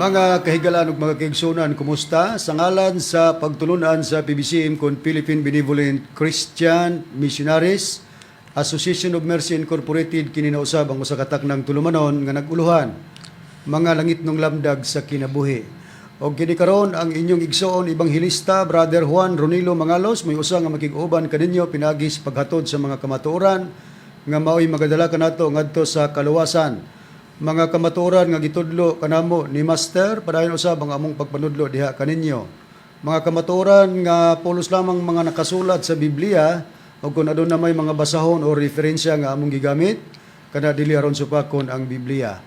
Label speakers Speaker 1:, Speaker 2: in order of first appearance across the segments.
Speaker 1: Mga kahigalaan ug mga kaigsunan, kumusta? Sa ngalan sa pagtulunan sa PBCM kon Philippine Benevolent Christian Missionaries Association of Mercy Incorporated, kini na usab ang usa ka taknang tulumanon nga nag-uluhan mga langitnong lamdag sa kinabuhi. Og kini karon ang inyong igsoon ebanghelista, Brother Juan Ronilo Mangalos, may usa nga makig-uban kaninyo pinaagi sa paghatod sa mga kamatuoran nga maoy magadala kanato ngadto sa kaluwasan. Mga kamatuoran nga gitudlo kanamo ni Master, padayon usab ang among pagpanudlo diha kaninyo. Mga kamatuoran nga pulos lamang mga nakasulat sa Biblia, ug kung aduna may mga basahon o referensya nga among gigamit, kana dili aron supakon ang Biblia.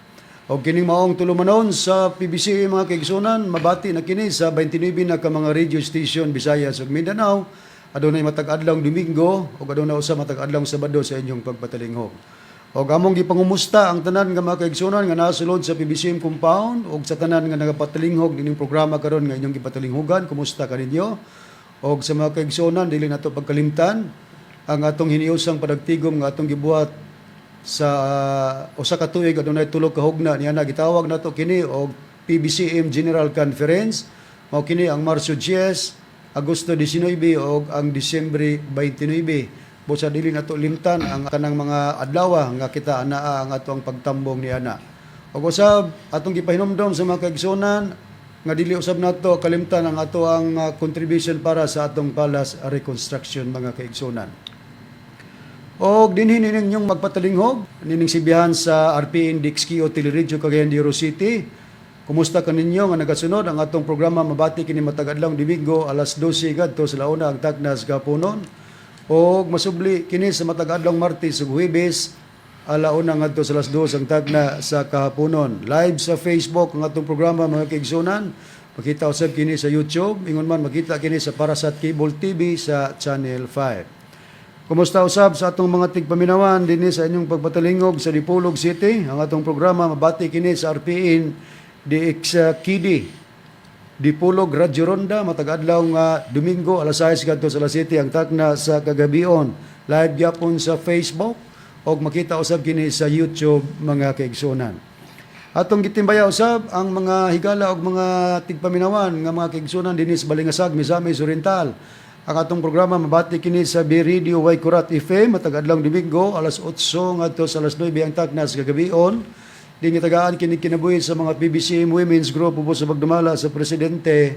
Speaker 1: Og kining maong tulumanon sa PBC, mga kaigsunan, mabati na kini sa 29 na ka mga radio station, Visayas ug Mindanao. Adunay matag adlaw Domingo ug aduna usa matag adlaw Sabado sa inyong pagpatalinghog. Og among gipangumusta ang tanan nga mga kaigsunan nga nasulod sa PBCM compound ug sa tanan nga nagapatalinghog nining programa karon nga inyong gipatalinghogan, kumusta kaninyo? Og sa mga kaigsunan, dili nato pagkalimtan ang atong hiniusang padagtigom nga atong gibuhat sa usa ka tuig, adunay tulo ka hugna niya na gitawag nato kini og PBCM General Conference. Mao kini ang Marso 10, Agosto 19 ug ang Disyembre 29. Busa dili nato limtan ang kanang mga adlaw nga kita anaa ang ato ang pagtambong ni ana. Ug usab atong gipahinumdom sa mga kaigsunan nga dili usab nato kalimtan ang ato ang contribution para sa atong palace reconstruction, mga kaigsunan. Og dinhi ninyong magpatalinghog nining sibihan sa RPN DXKO Teleradyo, Cagayan de Oro City. Kumusta kaninyo nga nagasunod? Ang atong programa mabati kini matag adlaw Domingo alas 12 ngadto sa 1 ang taknas kahaponon. Og masubli kini sa matag adlaw Martes ug Huwebes, 1 ngadto sa alas 2 ang tagna sa kahaponon. Live sa Facebook ang atong programa, mga kaigsunan. Makita usab kini sa YouTube, ingon man makita kini sa Parasat Cable TV sa Channel 5. Kumusta usab sa atong mga tigpaminawan dinhi sa inyong pagpatalingog sa Dipolog City? Ang atong programa mabati kini sa RPN DXKD Dipolog Radyo Ronda matag adlaw nga Domingo, alas 6 ngadto sa alas 7 ang takna sa kagabion. Live gyapon sa Facebook og makita usab kini sa YouTube, mga kaigsunan. Atong gitimbaya usab ang mga higala og mga tigpaminawan nga mga kaigsunan dinhi sa Balingasag, Misamis Oriental. Ang atong programa mabati kini sa B Radio Waikurat FM matag adlaw Domingo, alas 8 ngadto sa alas 9 ang takna sa kagabion. Di tagaan kini kinabuhi sa mga PBCM Women's Group ubos sa pagdumala sa presidente,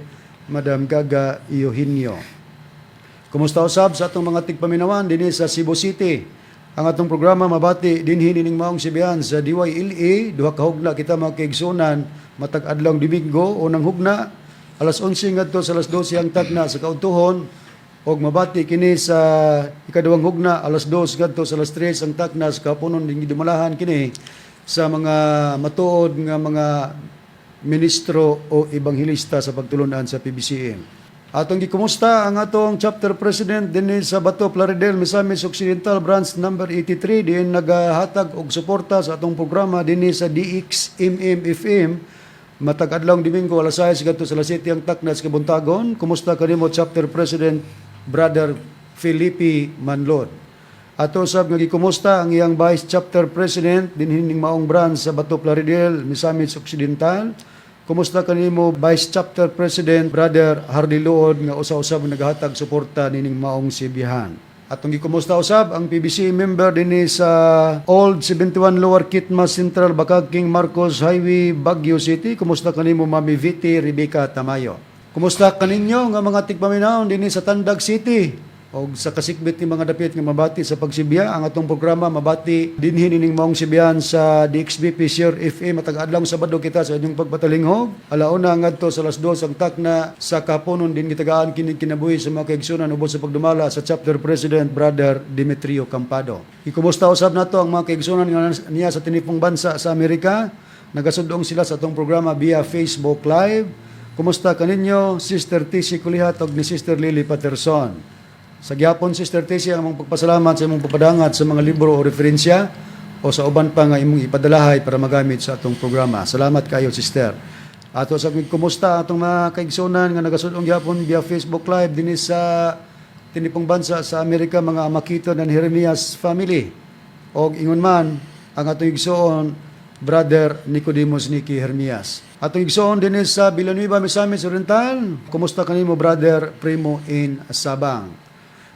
Speaker 1: Madam Gaga Eugenio. Kumusta usab sa atong mga tigpaminawan dinhi sa Cebu City? Ang atong programa mabati dinhi nining maong sibihan sa DYLA, duha ka hugna kita, mga kaigsunan, matag adlaw Domingo, unang hugna alas 11 ngadto sa alas 12 ang tagna sa kaudtuhon og mabati kini sa ikaduhang hugna, alas 2 ngadto sa alas 3 ang takna sa kahaponon, din gidumalahan kini sa mga matuod nga mga ministro o ebanghelista sa pagtulunan sa PBCM. Atong gikumusta ang atong chapter president dinhi sa Bato, Plaridel, Misamis Occidental Branch number 83, diin nagahatag og suporta sa atong programa dinhi sa DXMM FM matag adlaw Domingo, alas 6 ngadto sa alas 7 ang takna sa kabuntagon. Kumusta kanimo, chapter president Brother Felipe Manlod? Ato sab nga gikumusta ang iyang vice chapter president dinhi ning maong branch sa Bato, Plaridel, Misamis Occidental. Kumusta kanimo, Vice Chapter President Brother Hardy Luod, nga usa-usab nagahatag suporta nining maong sibihan. Atong gikumusta usab ang PBC member dinhi sa Old 71 Lower Kitmas Central Bacag King Marcos Highway, Baguio City. Kumusta kanimo, Mami Viti Rebecca Tamayo? Kumusta kaninyo nga mga tigpaminaw dinhi sa Tandag City og sa kasikbit ni mga dapit nga mabati sa pagsibya? Ang atong programa mabati dinhi nining maong sibihan sa DXBP Sure FM matag adlaw Sabado kita sa inyong pagpatalinghog, 1 ngadto sa alas 2 ang takna sa kaponon, din gitagaan kini kinabuhi sa mga kaigsunan ubos sa pagdumala sa chapter president, Brother Demetrio Campado. Ikumusta usab nato ang mga kaigsunan nga niya sa tinipong bansa sa Amerika. Nagasudong sila sa atong programa via Facebook Live. Kumusta kaninyo, Sister TC Kulihat ug ni Sister Lily Patterson? Sa gyapon, Sister Tessie, ang among pagpasalamat sa imong papadangat sa mga libro o referensya o sa uban pa nga imong ipadalahay para magamit sa atong programa. Salamat kayo, Sister. Ato sa kumusta atong mga kaigsunan nga nagasudong gyapon via Facebook Live dinhi sa tinipong bansa sa Amerika, mga Makito ng Jeremias family. Og ingon man ang atong igsoon Brother Nicodemus Niki Hermias. Atong igsoon dinhi sa Villanueva, Misamis Oriental. Kumusta kanimo, Brother Primo in Sabang?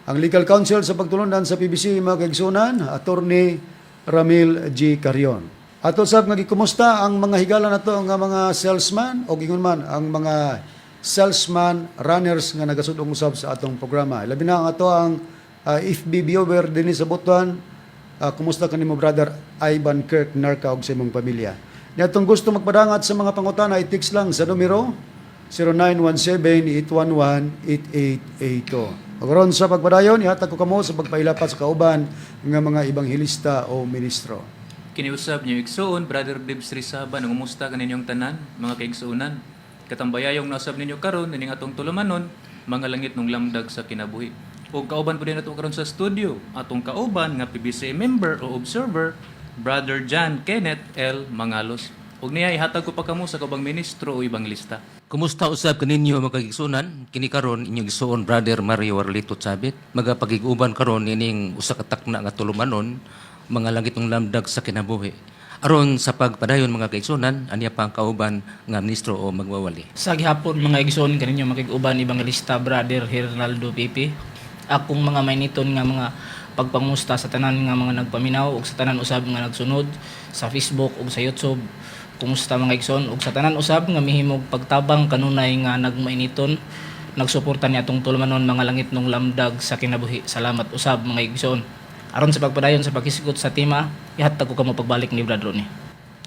Speaker 1: Ang legal counsel sa pagtulunan sa PBC, mga kaigsunan, Attorney Ramil G. Carion. Ato sab nga gikumusta ang mga higala nato nga mga salesman o ingon man ang mga salesman runners nga nagasud-ong usab sa atong programa. Labi na ang ato ang FB viewer dinhi sa Butuan. Kumusta kanimo, Brother Ivan Kirk Narca, ug sa imong pamilya? Niadtong gusto magpadangat sa mga pangutana, i-text lang sa numero 0917-811-8882. Ug aron sa pagpadayon, ihatag ko kamo sa pagpailapat sa kauban nga mga ebanghelista o ministro.
Speaker 2: Kiniusab niyo igsuon, Brother Dibs Rizaba, nangumusta kaninyong tanan, mga kaigsuonan. Katambayayong nausab ninyo karon ining atong tulumanon, Mga Langit nung Lamdag sa Kinabuhi. Ug kauban po din nato karon sa studio, atong kauban nga PBC member o observer, Brother John Kenneth L. Mangalos. Ug niya ihatag ko pa kamo sa kaubang ministro o ebanghelista.
Speaker 3: Kumusta usab kaninyo, mga kaigsunan? Kini karon inyong igsuon, Brother Mario Arlito Chabit. Magapagig-uban karon ining usa ka takna nga tulumanon, Mga Langitnong Lamdag sa Kinabuhi. Aron sa pagpadayon, mga kaigsunan, aniya pa ang kauban nga ministro o magwawali.
Speaker 4: Sa gihapon, mga igsoon, kaninyo makig-uban Evangelista Brother Hernaldo Pipi. Akong mga mainiton nga mga pagpangusta sa tanan nga mga nagpaminaw ug sa tanan usab nga nagsunod sa Facebook ug sa YouTube. Kumusta, mga igsoon, ug sa tanan usab nga mihimog pagtabang kanunay nga nagmainiton nagsuporta ni atong tulumanon, Mga Langit nung Lamdag sa Kinabuhi. Salamat usab, mga igsoon. Aron sa pagpadayon sa paghisgot sa tema, ihatag ko kamo pagbalik ni Brad Ronnie.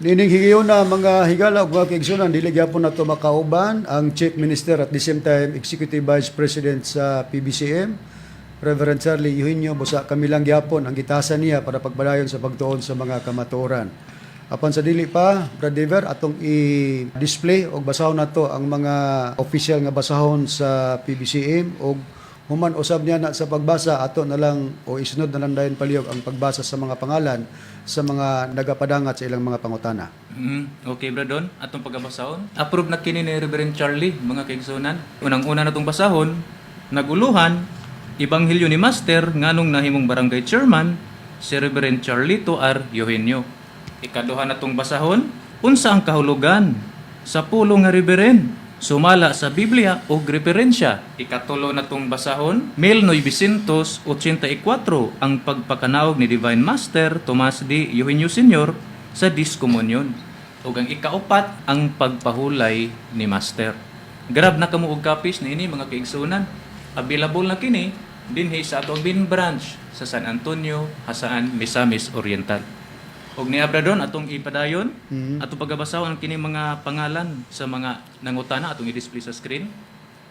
Speaker 1: Nining higayona, mga higala ug mga kaigsunan, dili gyapon nato makauban ang Chief Minister at the same time Executive Vice President sa PBCM, Reverend Charlie Eugenio, busa kami lang gyapon ang gitasan niya para pagpadayon sa pagtuon sa mga kamatuoran. Apan sa dili pa, Brad Dever, atong i-display og basahon nato ang mga official nga basahon sa PBCM og human usab niya na sa pagbasa, ato na lang o isunod na lang dayon palihog ang pagbasa sa mga pangalan sa mga nagapadangat sa ilang mga pangutana.
Speaker 2: Okay, Bradon, atong pagabasahon. Approve na kini ni Reverend Charlie, mga kaigsunan. Unang-una natong basahon, naguluhan, Ebanghelyo ni Master nganong nahimong barangay chairman si Reverend Charlito R. Eugenio. Ikaduha natong basahon, unsa ang kahulugan sa pulong nga Reverend sumala sa Biblia o referensya. Ikatulo natong basahon, 1984 ang pagpakanaog ni Divine Master Tomas D. Eugenio Sr. sa Diskomunyon. Ug ang ikaupat, ang pagpahulay ni Master. Grab na kamo og copies niini, mga kaigsunan. Available na kini dinhi sa atong main branch sa San Antonio, Jasaan, Misamis Oriental. Og ni Abradon atong ipadayon, atong pagabasahon ang kini mga pangalan sa mga nangutana, atong i-display sa screen.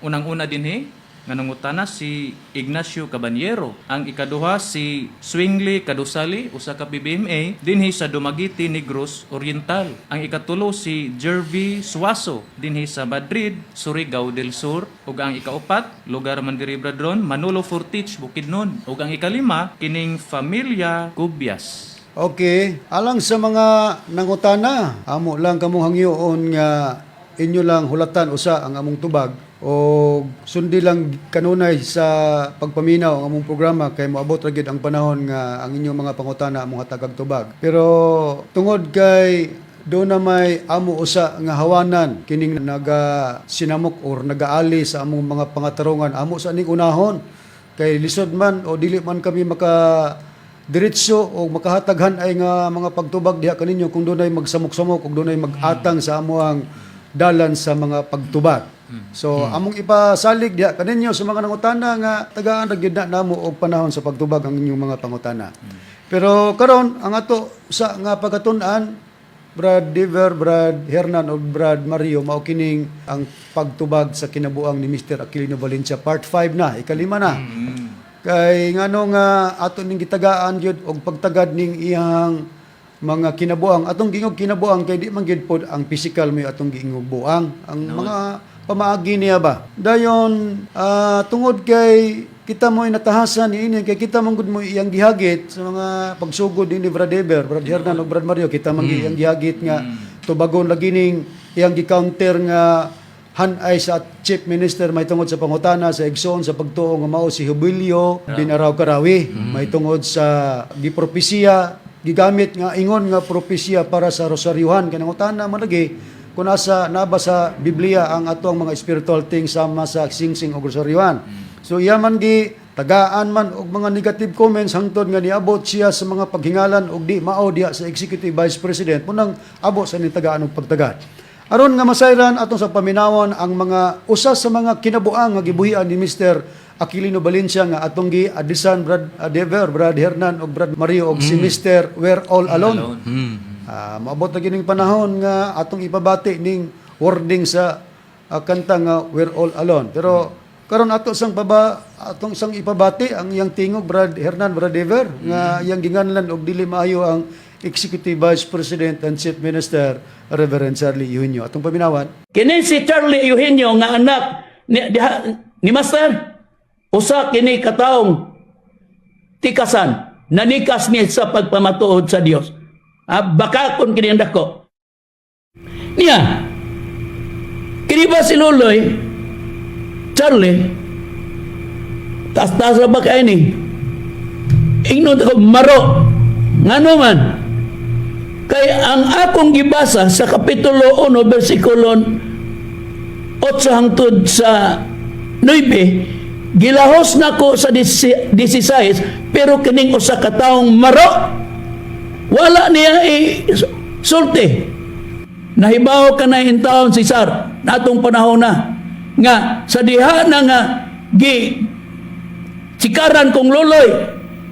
Speaker 2: Unang-una dinhi nga nangutana si Ignacio Caballero. Ang ikaduha si Swingley Kadusali, usa ka PBMA dinhi sa Dumaguete, Negros Oriental. Ang ikatulo si Jervy Suaso dinhi sa Madrid, Surigao del Sur. Ug ang ikaupat, lugar man diri, Bradron, Manolo Fortich, Bukidnon. Ug ang ikalima kining Familia Cubias.
Speaker 1: Okay, alang sa mga nangutana, amo lang kamong hangyoon nga inyo lang hulatan usa ang among tubag o sundi lang kanunay sa pagpaminaw ang among programa kay moabot ra gyud ang panahon nga ang inyong mga pangutana among hatagag tubag. Pero tungod kay do na may amo usa nga hawanan kining naga sinamok or nagaali sa among mga pangatarungan, amo sa ning unahon kay lisod man o dili man kami maka diretso o makahataghan ay nga mga pagtubag diha kaninyo kung dunay magsamok-samok ug dunay mag-atang sa amoang dalan sa mga pagtubag. So among ipasalig diha kaninyo sa mga nangutana nga tagaan ra gyud na namo og panahon sa pagtubag ang inyong mga pangutana. Pero karon ang ato sa nga pagkatun-an, Brad Diver, Brad Hernan o Brad Mario, mao kining ang pagtubag sa kinabuang ni Mr. Aquilino Valencia part 5 na, ikalima na. Kay ngano nga ato ning gitagaan gyud og pagtagad ning iyang mga kinabuang. Atong giingog kinabuang kay di man gyud pod ang physical mo atong giingog buang. Ang mga pamaagi niya ba. Dayon tungod kay kita mo natahasan niini kay kita man gud mo iyang gihagit sa mga pagsugod ni Brad Eber, Brad Hernan ug Brad Mario, kita man iyang gihagit nga tubagon lagi ning iyang gi-counter nga han-ay sa Chief Minister may tungod sa pangutana sa igsoon sa pagtuo nga mao si Jubilio Binaraw Karawi may tungod sa gipropesiya gigamit nga ingon nga propesya para sa rosaryuhan. Kay nangutana man lagi kung asa naba sa Biblia ang ato ang mga spiritual things sama sa singsing og rosaryuhan. So iya man gi tagaan man og mga negative comments hangtod nga niabot siya sa mga paghingalan og di mao diha sa Executive Vice President, munang abot sa nitagaan og pagtagad. Aron nga masayran, atong sa paminawon ang mga usa sa mga kinabuang nga gibuhian ni Mr. Aquilino Valencia nga atong gi adisan, Brad Adever, Brad Hernan ug Brad Mario, og si Mr. We're All Alone.
Speaker 2: Alone.
Speaker 1: Maabot na gining panahon nga atong ipabati ning wording sa kanta nga "We're All Alone." Pero karon atong sang ipabati ang iyang tingog, Brad Hernan, Brad Ever, nga iyang ginganlan og dili maayo ang Executive Vice President and Chief Minister Reverend Charlie Eugenio. Atong paminawan.
Speaker 5: Kini si Charlie Eugenio nga anak ni Master, usa kini kataong tikasan, nanikas ni sa pagpamatuod sa Dios. Baka kung kini ang dako. Niya, kini ba si Luloy, Charlie, taas-taas ra ba kay ni? Ingnon ko, maro, ngano man, kay ang akong gibasa sa Kapitulo 1, versikulo 8 hangtod sa 9, gilahos nako sa 16, pero kining usa ka taong maro, wala niya i sulti. Nahibaw ka na taon si Sar natong panahon na nga sa diha na nga gi sikaran kong luloy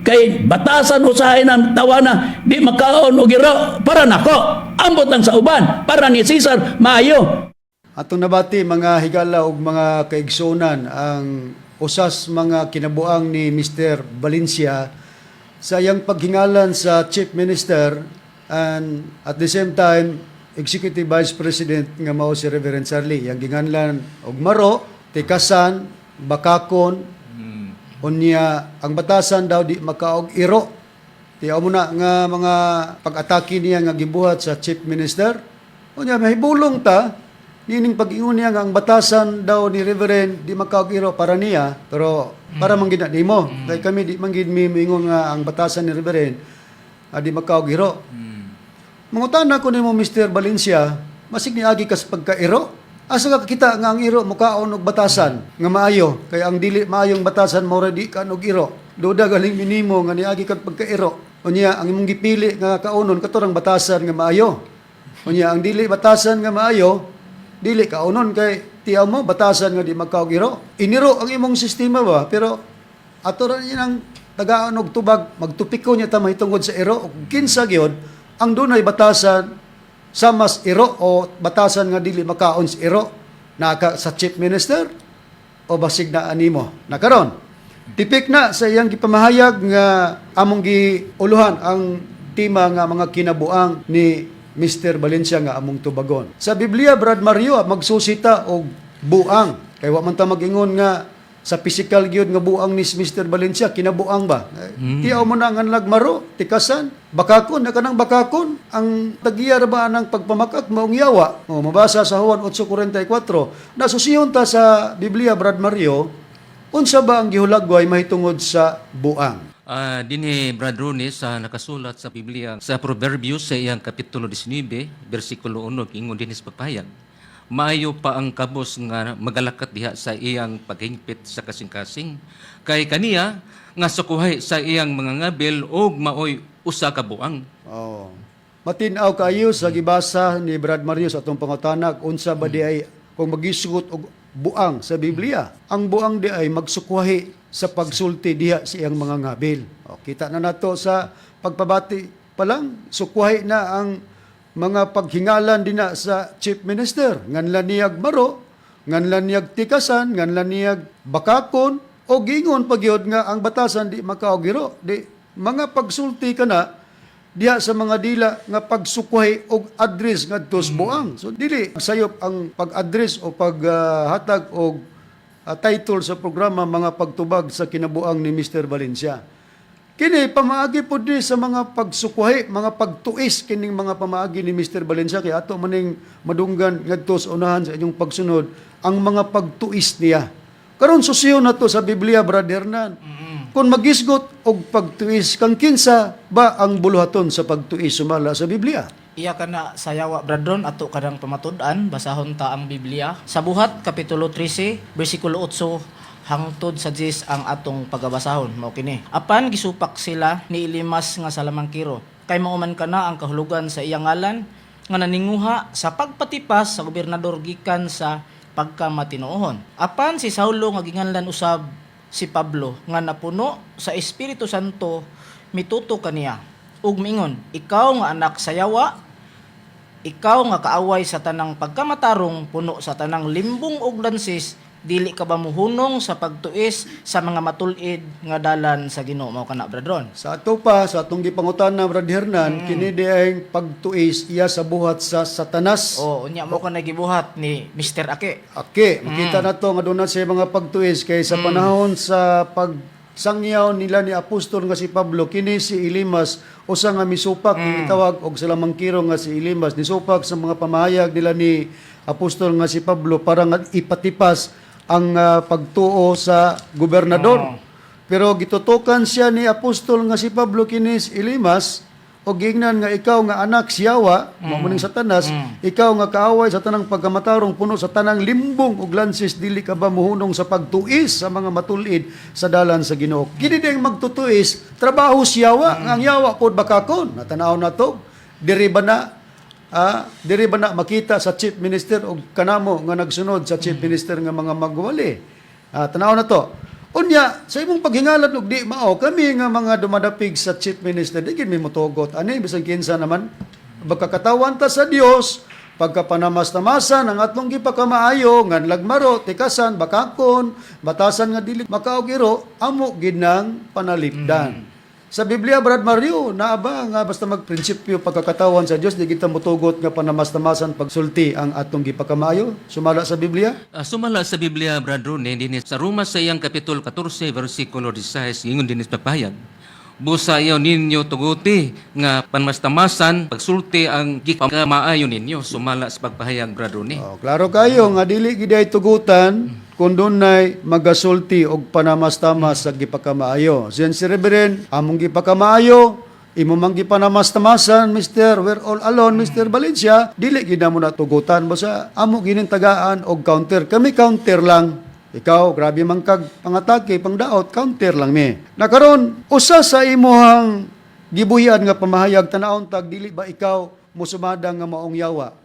Speaker 5: kay batasan usahay ng tawana di makaon og iro para nako, ambot ang sa uban, para ni Cesar maayo.
Speaker 1: Atong nabati, mga higala ug mga kaigsuonan, ang usas mga kinabuang ni Mr. Valencia sa iyang paghingalan sa Chief Minister and at the same time Executive Vice President nga mao si Reverend Charlie. Iyang ginganlan og maro, tikasan, bakakon, unya ang batasan daw di makaog iro. Tiyaw mo na nga mga pag-atake niya nga gibuhat sa Chief Minister. Unya mahibulong ta nining pag-ingon niya nga ang batasan daw ni Reverend di makaog iro para niya, pero para man gid na nimo. Kay kami di man gid mi moingon nga ang batasan ni Reverend di makaog iro. Mangutana ko nimo, Mr. Valencia, masig niagi kas pagkairo. Asa ka kita nga ang iro mukaon og batasan nga maayo? Kay ang dili maayong batasan mao ra di kan og iro. Duda galing minimo nga niagi kag pagkairo. Unya ang imong gipili nga kaunon katorang batasan nga maayo. Unya ang dili batasan nga maayo, dili kaunon kay tiyaw mo batasan nga di magkaog iro. Iniro ang imong sistema ba, pero ato ra niya ang tagaan og tubag, magtupiko niya ta mahitungod sa iro ug kinsa gyud ang dunay batasan sa mas iro o batasan nga dili makaon sa iro, naka sa Chief Minister o basig na animo na karon tipik na sa iyang gipamahayag nga among giuluhan ang tema nga mga kinabuang ni Mr. Valencia nga among tubagon. Sa Biblia, Brad Mario, magsusita og buang. Kay wa man ta mag-ingon nga sa physical gyud nga buang ni Mr. Valencia, kinabuang ba? Tiyaw mo na ang maro, tikasan, bakakon, na kanang bakakon, ang tagiya ra ba ang pagpamakak maong yawa. O, mabasa sa Juan 8:44. Nasusihon ta sa Biblia, Brad Mario, unsa ba ang gihulagway mahitungod sa buang?
Speaker 3: Dinhi, Brad Rooney, sa nakasulat sa Biblia sa Proverbios sa iyang kapitulo 19 bersikulo 1, ingon dinhi sa pagpahayag: "Maayo pa ang kabos nga magalakat diha sa iyang paghingpit sa kasing-kasing kay kaniya nga sukuhay sa iyang mga ngabil og maoy usa ka buang."
Speaker 1: Oh. Matin-aw kayo sa gibasa ni Brad Mario sa atong pangutanag, unsa ba di ay kung magisugot og buang sa Biblia. Ang buang di ay magsukwahi sa pagsulti diha sa iyang mga ngabil. O, kita na nato sa pagpabati pa lang, sukwahi na ang mga paghingalan dinha sa Chief Minister. Nganlan niyag maro, nganlan niyag tikasan, nganlan niyag bakakon, o gingon pagyod nga ang batasan di makaogiro. Di, mga pagsulti ka na diha sa mga dila nga pagsukwahi og address ngadto sa buang. So dili sayop ang pag-address o paghatag og title sa programa "Mga Pagtubag sa Kinabuang ni Mr. Valencia". Kini pamaagi pod ni sa mga pagsukwahi, mga pagtuis kining mga pamaagi ni Mr. Valencia, kay ato maning madunggan ngadto sa unahan sa inyong pagsunod ang mga pagtuis niya. Karon susiyon nato sa Biblia, Brother Hernan. Kung magisgot og pagtuis, kang kinsa ba ang buluhaton sa pagtuis sumala sa Biblia?
Speaker 4: Iya ka na sa yawa, Bradron, ato kadang pamatud-an, basahon ta ang Biblia. Sa Buhat, Kapitulo 13, versikulo 8, hangtod sa 10 ang atong pagabasahon. Mao kini. Apan gisupak sila ni Elimas nga salamangkiro. Kay mauman kana ang kahulugan sa iyang ngalan nga naninguha sa pagpatipas sa gobernador gikan sa pagkamatinuohon. Apan si Saulo nga ginganlan usab si Pablo nga napuno sa Espiritu Santo, mituto kaniya ug miingon, "Ikaw nga anak sa yawa, ikaw nga kaaway sa tanang pagkamatarong, puno sa tanang limbong ug lansis, dili ka ba muhunong sa pagtuis sa mga matul-id nga dalan sa Ginoo?" Mao kana, Bradron.
Speaker 1: Sa ato pa, sa atong gipangutan na, Brad Hernan, kini di ang pagtuis iya sa buhat sa Satanas.
Speaker 4: O unya mo kana gibuhat ni Mr. Ake.
Speaker 1: Ake, makita na to nga doon na siya mga pagtuis kay sa panahon sa pagsangyaw nila ni apostol nga si Pablo, kini si Elimas usa nga misupak, gitawag og salamangkiro nga si Elimas, nisupak sa mga pamahayag nila ni apostol nga si Pablo para nga ipatipas ang pagtuo sa gobernador. Pero gitutukan siya ni apostol nga si Pablo kini si Elimas o giingnan nga, "Ikaw nga anak siyawa," mao mm. Satanas, "ikaw nga kaaway sa tanang pagkamatarong, puno sa tanang limbong ug lansis, dili ka ba muhunong sa pagtuis sa mga matulid sa dalan sa Ginoo?" Kini ding magtutuis, trabaho siyawa, ang yawa pod bakakon. Natanaw na to. Diri ba na diri ba na makita sa chief minister og kanamo nga nagsunod sa chief minister nga mga magwali? Tanaw na to. Unya, sa imong paghingalan og di mao, kami nga mga dumadapig sa chief minister, di gid mi motugot ani bisan kinsa naman. Pagkakatawan ta sa Dios, pagkapanamas-tamasan ang atong gipakamaayo, ngan lagmaro, tikasan, bakakon, batasan nga dili makaog iro, amo gid nang panalipdan. Sa Biblia, Brad Mario, naa ba nga basta magprinsipyo pagkakatawan sa Dios, di kita motugot nga panamas-tamasan pagsulti ang atong gipakamaayo sumala sa Biblia?
Speaker 3: Sumala sa Biblia, Brad Rone, dinhi sa Roma sa iyang Kapitulo 14, versikulo 16, ingon dinhi sa pahayag, "Busa ayaw ninyo tuguti nga panmastamasan pagsulti ang gipakamaayo ninyo," sumala sa pagpahayag, Brad Rone.
Speaker 1: Oh, klaro kayo nga dili gid ay tugutan kung dunay magasulti og panamastamas sa gipakamaayo. Siyan si Reverend, among gipakamaayo, imo mang gipanamastamasan, Mr. We're all alone, Mr. Valencia, dili gid mo na tugutan basta amo gining tagaan og counter. Kami counter lang. Ikaw, grabe man kag pangatake, pangdaot, counter lang mi. Nakaron, usa sa imuhang gibuhian nga pamahayag, tanawon tag dili ba ikaw musumada nga maong yawa?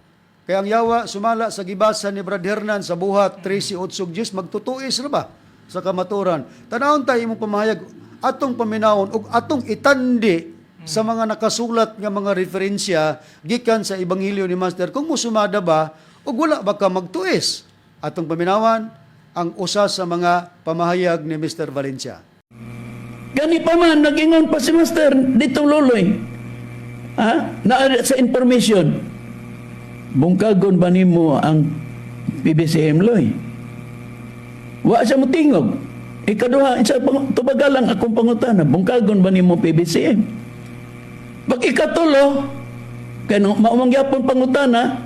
Speaker 1: Kaya ang yawa sumala sa gibasa ni Brad Hernan sa Buhat 13:8 magtutuis ra ba sa kamaturan. Tanawon ta imong pamahayag, atong paminawon ug atong itandi sa mga nakasulat nga mga referensya gikan sa Ebanghelyo ni Master kung musumada ba ug wala ba ka magtuis. Atong paminawan ang usa sa mga pamahayag ni Mr. Valencia.
Speaker 5: Gani pa man, nag-ingon pa si Master, ditong luloy. Ha? Na sa information. "Bungkagon ba nimo ang PBCM, Loy?" Wa siya motingog. Ikaduha, isa tubagalang akong pangutana, "Bungkagon ba nimo PBCM?" Pag ikatulo, kay nung maumang gyapon pangutana,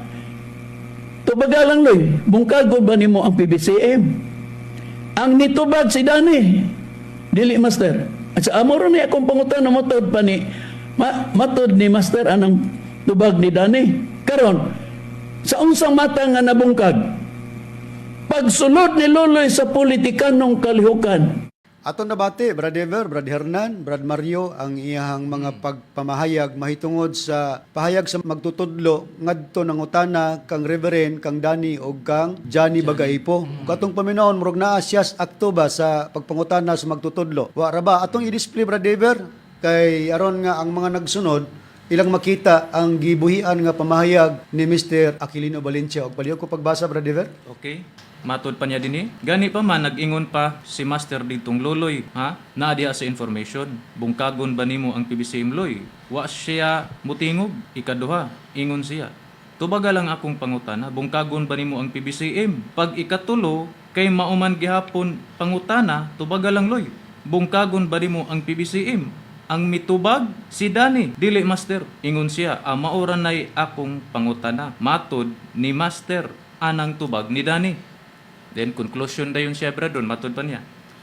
Speaker 5: "Tubagalang, Loy, bungkagon ba nimo ang PBCM?" Ang nitubag si Dani, dili Master. At sa amo ron ni akong pangutana, matod pa ni matod ni Master anang tubag ni Dani. Karon, sa unsang mata nga nabungkag? Pagsulod ni Luloy sa politikanong kalihukan,
Speaker 1: Ato nabati, Brad Ever, Brad Hernan, Brad Mario, ang iyahang mga pagpamahayag mahitungod sa pahayag sa magtutudlo ngadto nangutana kang Reverend, kang Dani og kang Johnny Bagaipo. Ug atong paminawon, murag naa siya akto ba sa pagpangutana sa magtutudlo. Wa ra ba atong i-display, Brad Ever, kay aron nga ang mga nagsunod ilang makita ang gibuhian nga pamahayag ni Mr. Aquilino Valencia. Og palihog ko pagbasa, Brad Ever.
Speaker 2: Okay. Matod pa niya dinhi. Gani pa man nag-ingon pa si Master ditong Loloy, ha? Naa diha sa information. "Bungkagon ba nimo ang PBCM, Loy?" Wa siya mutingog. Ikaduha, ingon siya, "Tubaga lang akong pangutana, bungkagon ba nimo ang PBCM?" Pag ikatulo, kay mauman gihapon pangutana, "Tubaga lang, Loy. Bungkagon ba nimo ang PBCM?" Ang mitubag si Dani, dili Master. Ingon siya, "Ah, maura nay akong pangutana. Matod ni Master anang tubag ni Dani." Then conclusion dayon siya, Brad, doon matod pa niya.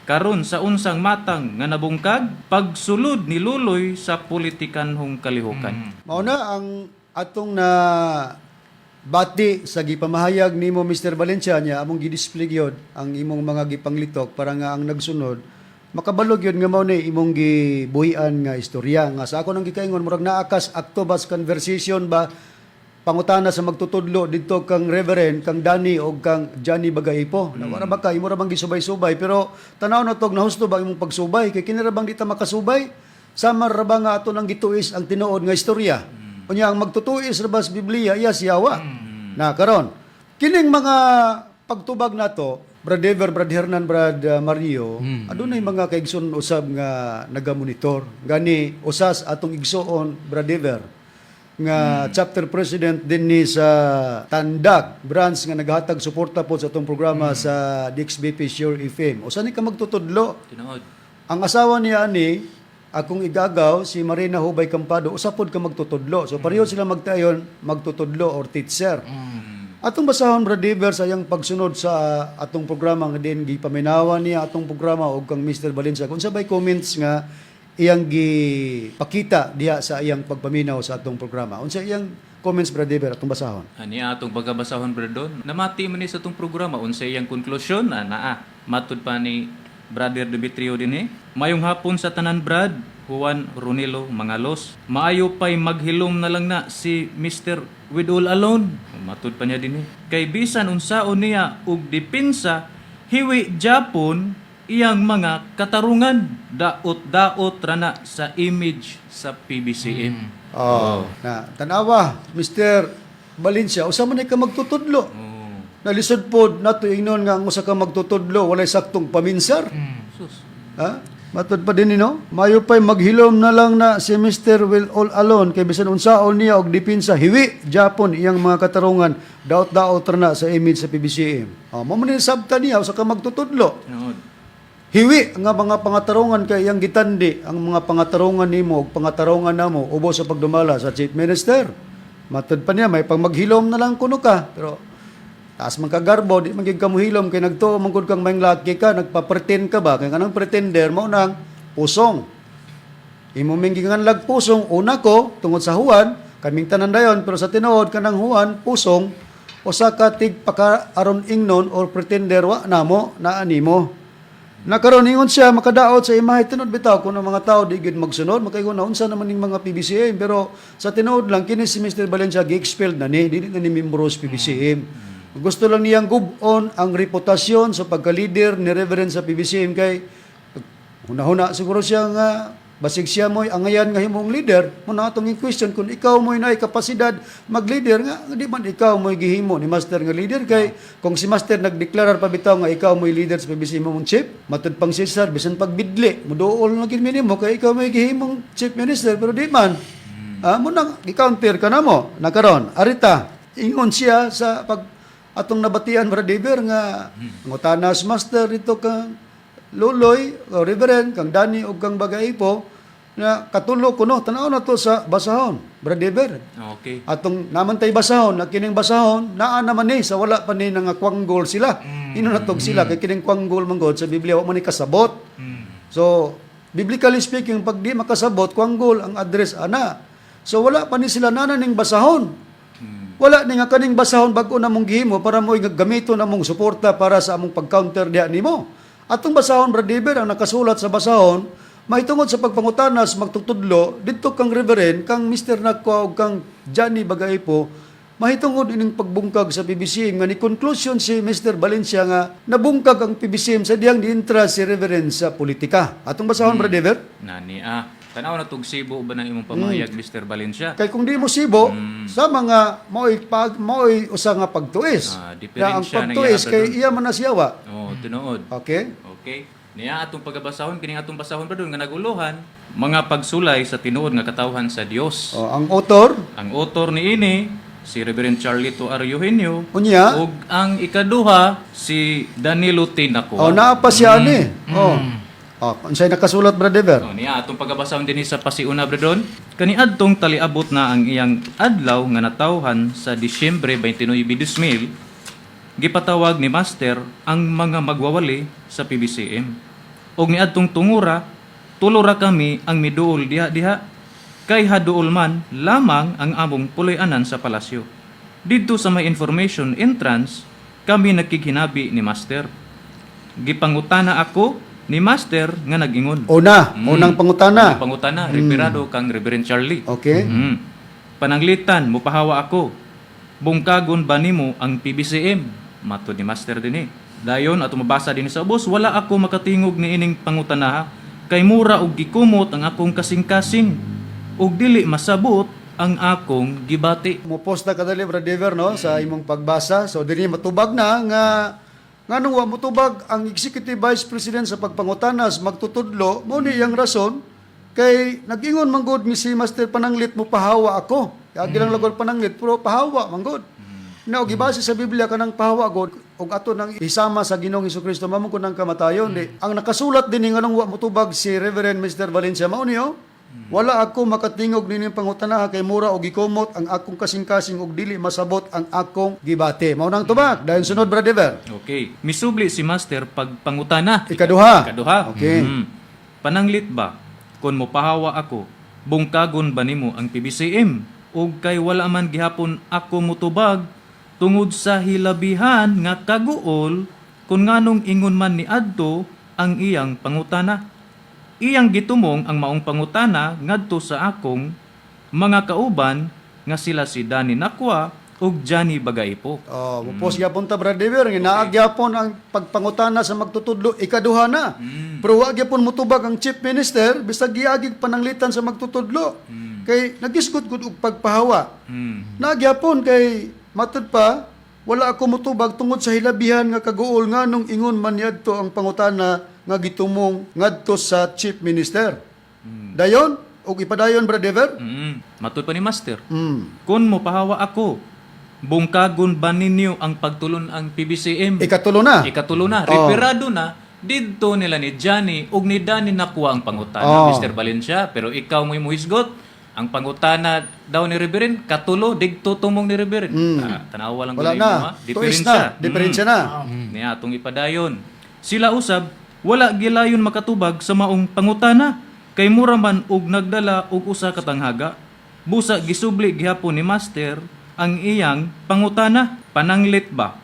Speaker 2: Karon sa unsang matang nga nabungkag pagsulod ni Luloy sa politikanhong kalihukan.
Speaker 1: Mao na ang atong na bati sa gipamahayag nimo, Mr. Valencia, niya among gidisplay gyud ang imong mga gipanglitok para nga ang nagsunod makabalo gyud nga mao ni imong gibuhian nga istorya nga sa ako nang gikaingon murag naa kas Aktobas conversation ba, pangutana sa magtutudlo didto kang Reverend, kang Danny o kang Johnny Bagaipo. Mm. Wala ba ka imo ra bang gisubay-subay, pero tanaw na tog nahusto ba imong pagsubay kay kini ra bang di ta makasubay, samar ra ba nga ato nang gituis ang tinuod nga istorya. Unya ang magtutuis ra ba sa Biblia iya siyawa. Na karon kining mga pagtubag nato, Brad Ever, Brad Hernan, Brad Mario, adunay mga kaigsoon usab nga nagamonitor. Gani usas atong igsoon, Brad Ever, nga chapter president din ni sa Tandag branch nga naghatag suporta po sa atong programa sa DXBP Sure FM. Usa ni ka magtutudlo.
Speaker 2: Tinuod.
Speaker 1: Ang asawa niya ani akong igagaw si Marina Hubay Campado, usa pod ka magtutudlo. So pareho sila magtayon magtutudlo or teacher. Atong basahon, Brad Dever, sa iyang pagsunod sa atong programa nga din gipaminawan niya atong programa og kang Mr. Valencia kung sabay comments nga iyang gipakita diha sa iyang pagpaminaw sa atong programa. Unsa iyang comments, Brad Dever, atong basahon?
Speaker 2: Ani atong pagkabasahon, Brad Don. Namati man ni sa atong programa unsa iyang konklusyon na naa. Matud pa ni Brother Demetrio dinhi. Mayong hapon sa tanan, Brad Juan Ronilo Mangalos. Maayo pay maghilom na lang na si Mr. With All Alone. Matud pa niya dinhi. Kay bisan unsaon niya og depensa, hiwi Japon iyang mga katarungan, daot-daot rana sa image sa PBCM.
Speaker 1: Oh. Na tanawa, Mr. Valencia, usa man ni ka magtutudlo.
Speaker 2: Oh.
Speaker 1: Nalisod pod nato ingnon nga ang usa ka magtutudlo walay saktong paminsar.
Speaker 2: Sus.
Speaker 1: Ha? Matud pa din no? Mayo pa'y maghilom na lang na si Mr. Will All Alone kay bisan unsaon niya og depensa, hiwi Japon iyang mga katarungan, daot-daot ra na sa image sa PBCM. Oh, mo man ni sabta niya usa ka magtutudlo.
Speaker 2: Tinuod.
Speaker 1: Hiwi nga mga pangatarungan kay iyang gitandi ang mga pangatarungan nimo ug pangatarungan namo ubos sa pagdumala sa chief minister. Matud pa niya may pang maghilom na lang kuno ka, pero taas man ka garbo, di man gid ka mohilom kay nagtuo man gud kang maing laki ka, nagpa-pretend ka ba kay kanang pretender mao nang pusong. Imo ming gikanlag pusong una ko tungod sa Juan, kaming tanan dayon, pero sa tinuod kanang Juan pusong usa ka tig paka aron ingnon or pretender wa namo naa nimo. Nakaron ingon siya makadaot sa imahe. Tinuod bitaw kung ang mga tao di gid magsunod makaingon na unsa naman ning mga PBCM, pero sa tinuod lang kini si Mr. Valencia gi-expelled na ni, dili na ni membro sa PBCM. Gusto lang niyang gub-on ang reputasyon sa pagka-leader ni Reverend sa PBCM kay hunahuna siguro siya nga basig siya mo'y angayan nga himong leader mo na atong question kung ikaw mo'y naay kapasidad mag-leader nga di man ikaw mo'y gihimo ni master nga leader kay kung si master nagdeklarar pa bitaw nga ikaw mo'y leader sa PBC mo mong chief, matud pang Cesar bisan pagbidli muduol na gid mo kay ikaw mo'y gihimong chief minister, pero di man mo nang i-counter ka na mo nakaron arita ingon siya sa pag atong nabatian, Brad Dever, nga ngutanas master dito kang Luloy, o Reverend, kang Dani o kang Bagaipo, na katulo kuno, tanaw na to sa basahon, Brad Dever.
Speaker 2: Okay.
Speaker 1: Atong namantay basahon, na kining basahon, naa naman ni, sa wala pa ni nga kwanggol sila. Inunatog sila, kay kining kwanggol man god, sa Biblia, wa man ni kasabot. So, biblically speaking, pag di makasabot, kwanggol ang address ana. So, wala pa ni sila nana ning basahon. Wala ni nga kaning basahon bag-o na mong gihimo para mo gamito na mong suporta para sa among pag-counter diha nimo. Atong basahon, Brad Dever, ang nakasulat sa basahon, mahitungod sa pagpangutanas magtutudlo didto kang Reverend, kang Mr. Nakwa ug kang Johnny Bagaipo, mahitungod ining pagbungkag sa PBCM nga ni conclusion si Mr. Valencia nga nabungkag ang PBCM sa diyang niintra si Reverend sa politika. Atong basahon, Brad Dever.
Speaker 2: Nani ah. Tanaw na tug sibo ba ng imong pamahayag, Mr. Valencia?
Speaker 1: Kay kung di mo sibo, sa mga mao'y pag mao'y usa nga pagtuis.
Speaker 2: Ah,
Speaker 1: Na ang
Speaker 2: diferensya ng
Speaker 1: pagtuis
Speaker 2: iya,
Speaker 1: kay
Speaker 2: Brad.
Speaker 1: iya man na siyawa.
Speaker 2: Oh, tinuod.
Speaker 1: Okay?
Speaker 2: Okay. Niya atong pagabasahon kini atong basahon pa nga naguluhan mga pagsulay sa tinuod nga katawhan sa Dios.
Speaker 1: Oh, ang author
Speaker 2: Ang author niini si Reverend Charlito R. Eugenio
Speaker 1: unya
Speaker 2: ug ang ikaduha si Danilo T. Nacua.
Speaker 1: Oh, naa pa siya ani. Oh. Oh, unsay nakasulat, Brad Dever?
Speaker 2: Oh, niya atong pagabasahon dinhi sa pasiuna, Bredon. Kaniadtong taliabot na ang iyang adlaw nga natawhan sa Disyembre 29, 2000, gipatawag ni Master ang mga magwawali sa PBCM. Og niadtong tungura, tulo ra kami ang miduol diha-diha. Kay haduol man lamang ang among puloy-anan sa palasyo. Didto sa may information entrance, kami nagkighinabi ni Master. Gipangutana ako ni Master nga nag-ingon.
Speaker 1: Una, unang pangutana.
Speaker 2: Unang pangutana, referado kang Reverend Charlie.
Speaker 1: Okay.
Speaker 2: Pananglitan, mupahawa ako. Bungkagon ba nimo ang PBCM? Matod ni Master dinhi. Dayon ato mabasa dinhi sa ubos, wala ako makatingog ni ining pangutanaha kay mura og gikumot ang akong kasing-kasing ug dili masabot ang akong gibati.
Speaker 1: Mo-post na kadali, Brad Dever, no, sa imong pagbasa. So dinhi matubag na nga nganong wa motubag ang Executive Vice President sa pagpangutanas magtutudlo, mao ni iyang rason kay nag-ingon man gud ni si Master Pananglit, mo pahawa ako. Agi lang lagol Pananglit pero pahawa man gud. Na og gibase sa Biblia kanang pahawa gud og ato nang isama sa Ginoong Kristo mao man nang kamatayon di. Ang nakasulat din nganong wa motubag si Reverend Mr. Valencia mao niyo. Wala ako makatingog nining pangutana kay mura og gikumot ang akong kasing-kasing og dili masabot ang akong gibati. Mao nang tubag. Dayon sunod, Brother Dever.
Speaker 2: Okay. Misubli si Master pagpangutana.
Speaker 1: Ikaduha.
Speaker 2: Ikaduha.
Speaker 1: Okay.
Speaker 2: Pananglit ba, kung mopahawa ako, bungkagon ba nimo ang PBCM? Ug kay wala man gihapon ako mutubag tungod sa hilabihan nga kaguol kung nganong ingon man ni adto ang iyang pangutana. Iyang gitumong ang maong pangutana ngadto sa akong mga kauban nga sila si Danny Nakwa ug Johnny Bagaipo.
Speaker 1: Oh, mupos gyapon ta, Brother Dever, nga naa gyapon ang pagpangutana sa magtutudlo ikaduha na. Pero wa gyapon mutubag ang chief minister bisag giagig pananglitan sa magtutudlo. Kay nagisgot gud og pagpahawa. Naa gyapon kay matud pa wala ako mutubag tungod sa hilabihan nga kaguol nganong ingon man niadto ang pangutana nga gitumong ngadto sa chief minister. Dayon og ipadayon, Brother Dever?
Speaker 2: Matud pa ni Master. Kung mopahawa ako, bungkagon ba ninyo ang pagtulon ang PBCM?
Speaker 1: Ikatulo na.
Speaker 2: Ikatulo na.
Speaker 1: Oh.
Speaker 2: Referado na, didto nila ni Johnny ug ni Danny nakuha ang pangutana, Mr. Valencia. Pero ikaw mo'y muhisgot. Ang pangutana daw ni Reverend, katulo, digto tumong ni Reverend. Ah, tanawa lang
Speaker 1: Wala
Speaker 2: gud
Speaker 1: na.
Speaker 2: mo, ha?
Speaker 1: Tuis na. Diferensya na.
Speaker 2: Niya atong ipadayon. Sila usab wala gilayon makatubag sa maong pangutana kay mura man og nagdala og usa ka tanghaga. Busa gisubli gihapon ni Master ang iyang pangutana. Pananglit ba,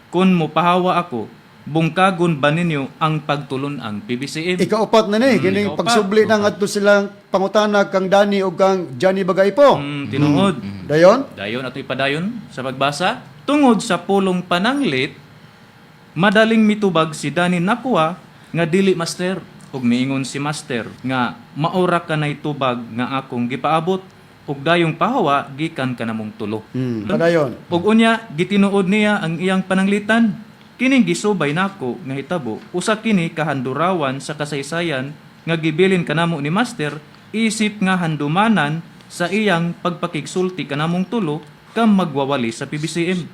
Speaker 2: kun mopahawa ako, bungkagon ba ninyo ang pagtulon ang PBCM?
Speaker 1: Ikaupat na ni, kining
Speaker 2: Ikaupat.
Speaker 1: pagsubli na ngadto silang pangutana kang Dani o kang Johnny Bagaypo.
Speaker 2: Tinuod.
Speaker 1: Dayon?
Speaker 2: Dayon ato ipadayon sa pagbasa. Tungod sa pulong pananglit, madaling mitubag si Dani Nakwa nga dili, Master. Ug miingon si Master nga maura kanay tubag nga akong gipaabot ug dayong pahawa gikan kanamong tulo.
Speaker 1: Padayon.
Speaker 2: Ug unya gitinuod niya ang iyang pananglitan. Kining gisubay nako nga hitabo, usa kini kahandurawan sa kasaysayan nga gibilin kanamo ni Master isip nga handumanan sa iyang pagpakigsulti kanamong tulo ka magwawali sa PBCM.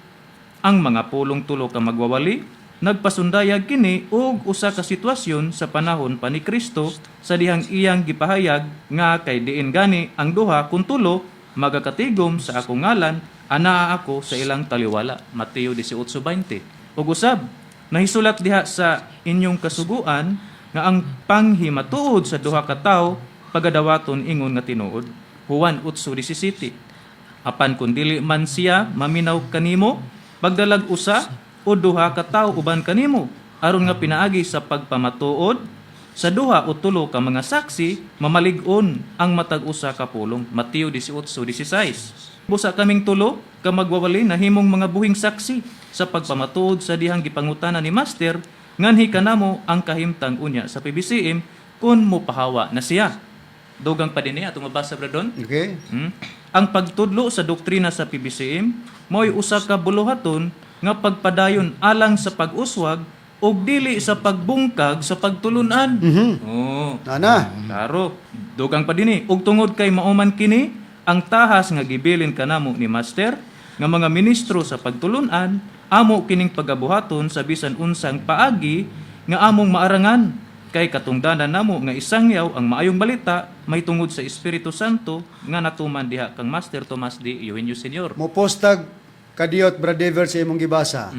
Speaker 2: Ang mga pulong tulo ka magwawali nagpasundayag kini og usa ka sitwasyon sa panahon pa ni Kristo sa dihang iyang gipahayag nga kay diin gani ang duha kun tulo magakatigom sa akong ngalan, anaa ako sa ilang taliwala. Mateo 18:20. Ug usab nahisulat diha sa inyong kasuguan nga ang panghimatuod sa duha ka tawo pagadawaton ingon nga tinuod. Juan 8:17. Apan kung dili man siya maminaw kanimo, pagdalag usa o duha ka tawo uban kanimo, aron nga pinaagi sa pagpamatuod sa duha o tulo ka mga saksi, mamalig-on ang matag usa ka pulong. Mateo 18:16. Busa kaming tulo ka magwawali nahimong mga buhing saksi sa pagpamatuod sa dihang gipangutana ni Master nganhi kanamo ang kahimtang unya sa PBCM kung mopahawa na siya. Dugang pa din niya atong mabasa, Bradon.
Speaker 1: Okay.
Speaker 2: Ang pagtudlo sa doktrina sa PBCM mao'y usa ka buluhaton nga pagpadayon alang sa pag-uswag ug dili sa pagbungkag sa pagtulunan. Oo.
Speaker 1: Nana.
Speaker 2: Klaro. Dugang pa dinhi. Ug tungod kay mauman kini ang tahas nga gibilin kanamo ni Master nga mga ministro sa pagtulunan, amo kining pagabuhaton sa bisan unsang paagi nga among maarangan kay katungdanan namo nga isangyaw ang maayong balita may tungod sa Espiritu Santo nga natuman diha kang Master Tomas D. Eugenio Senior.
Speaker 1: Mo postag kadiyot, Brad Dever, sa imong gibasa.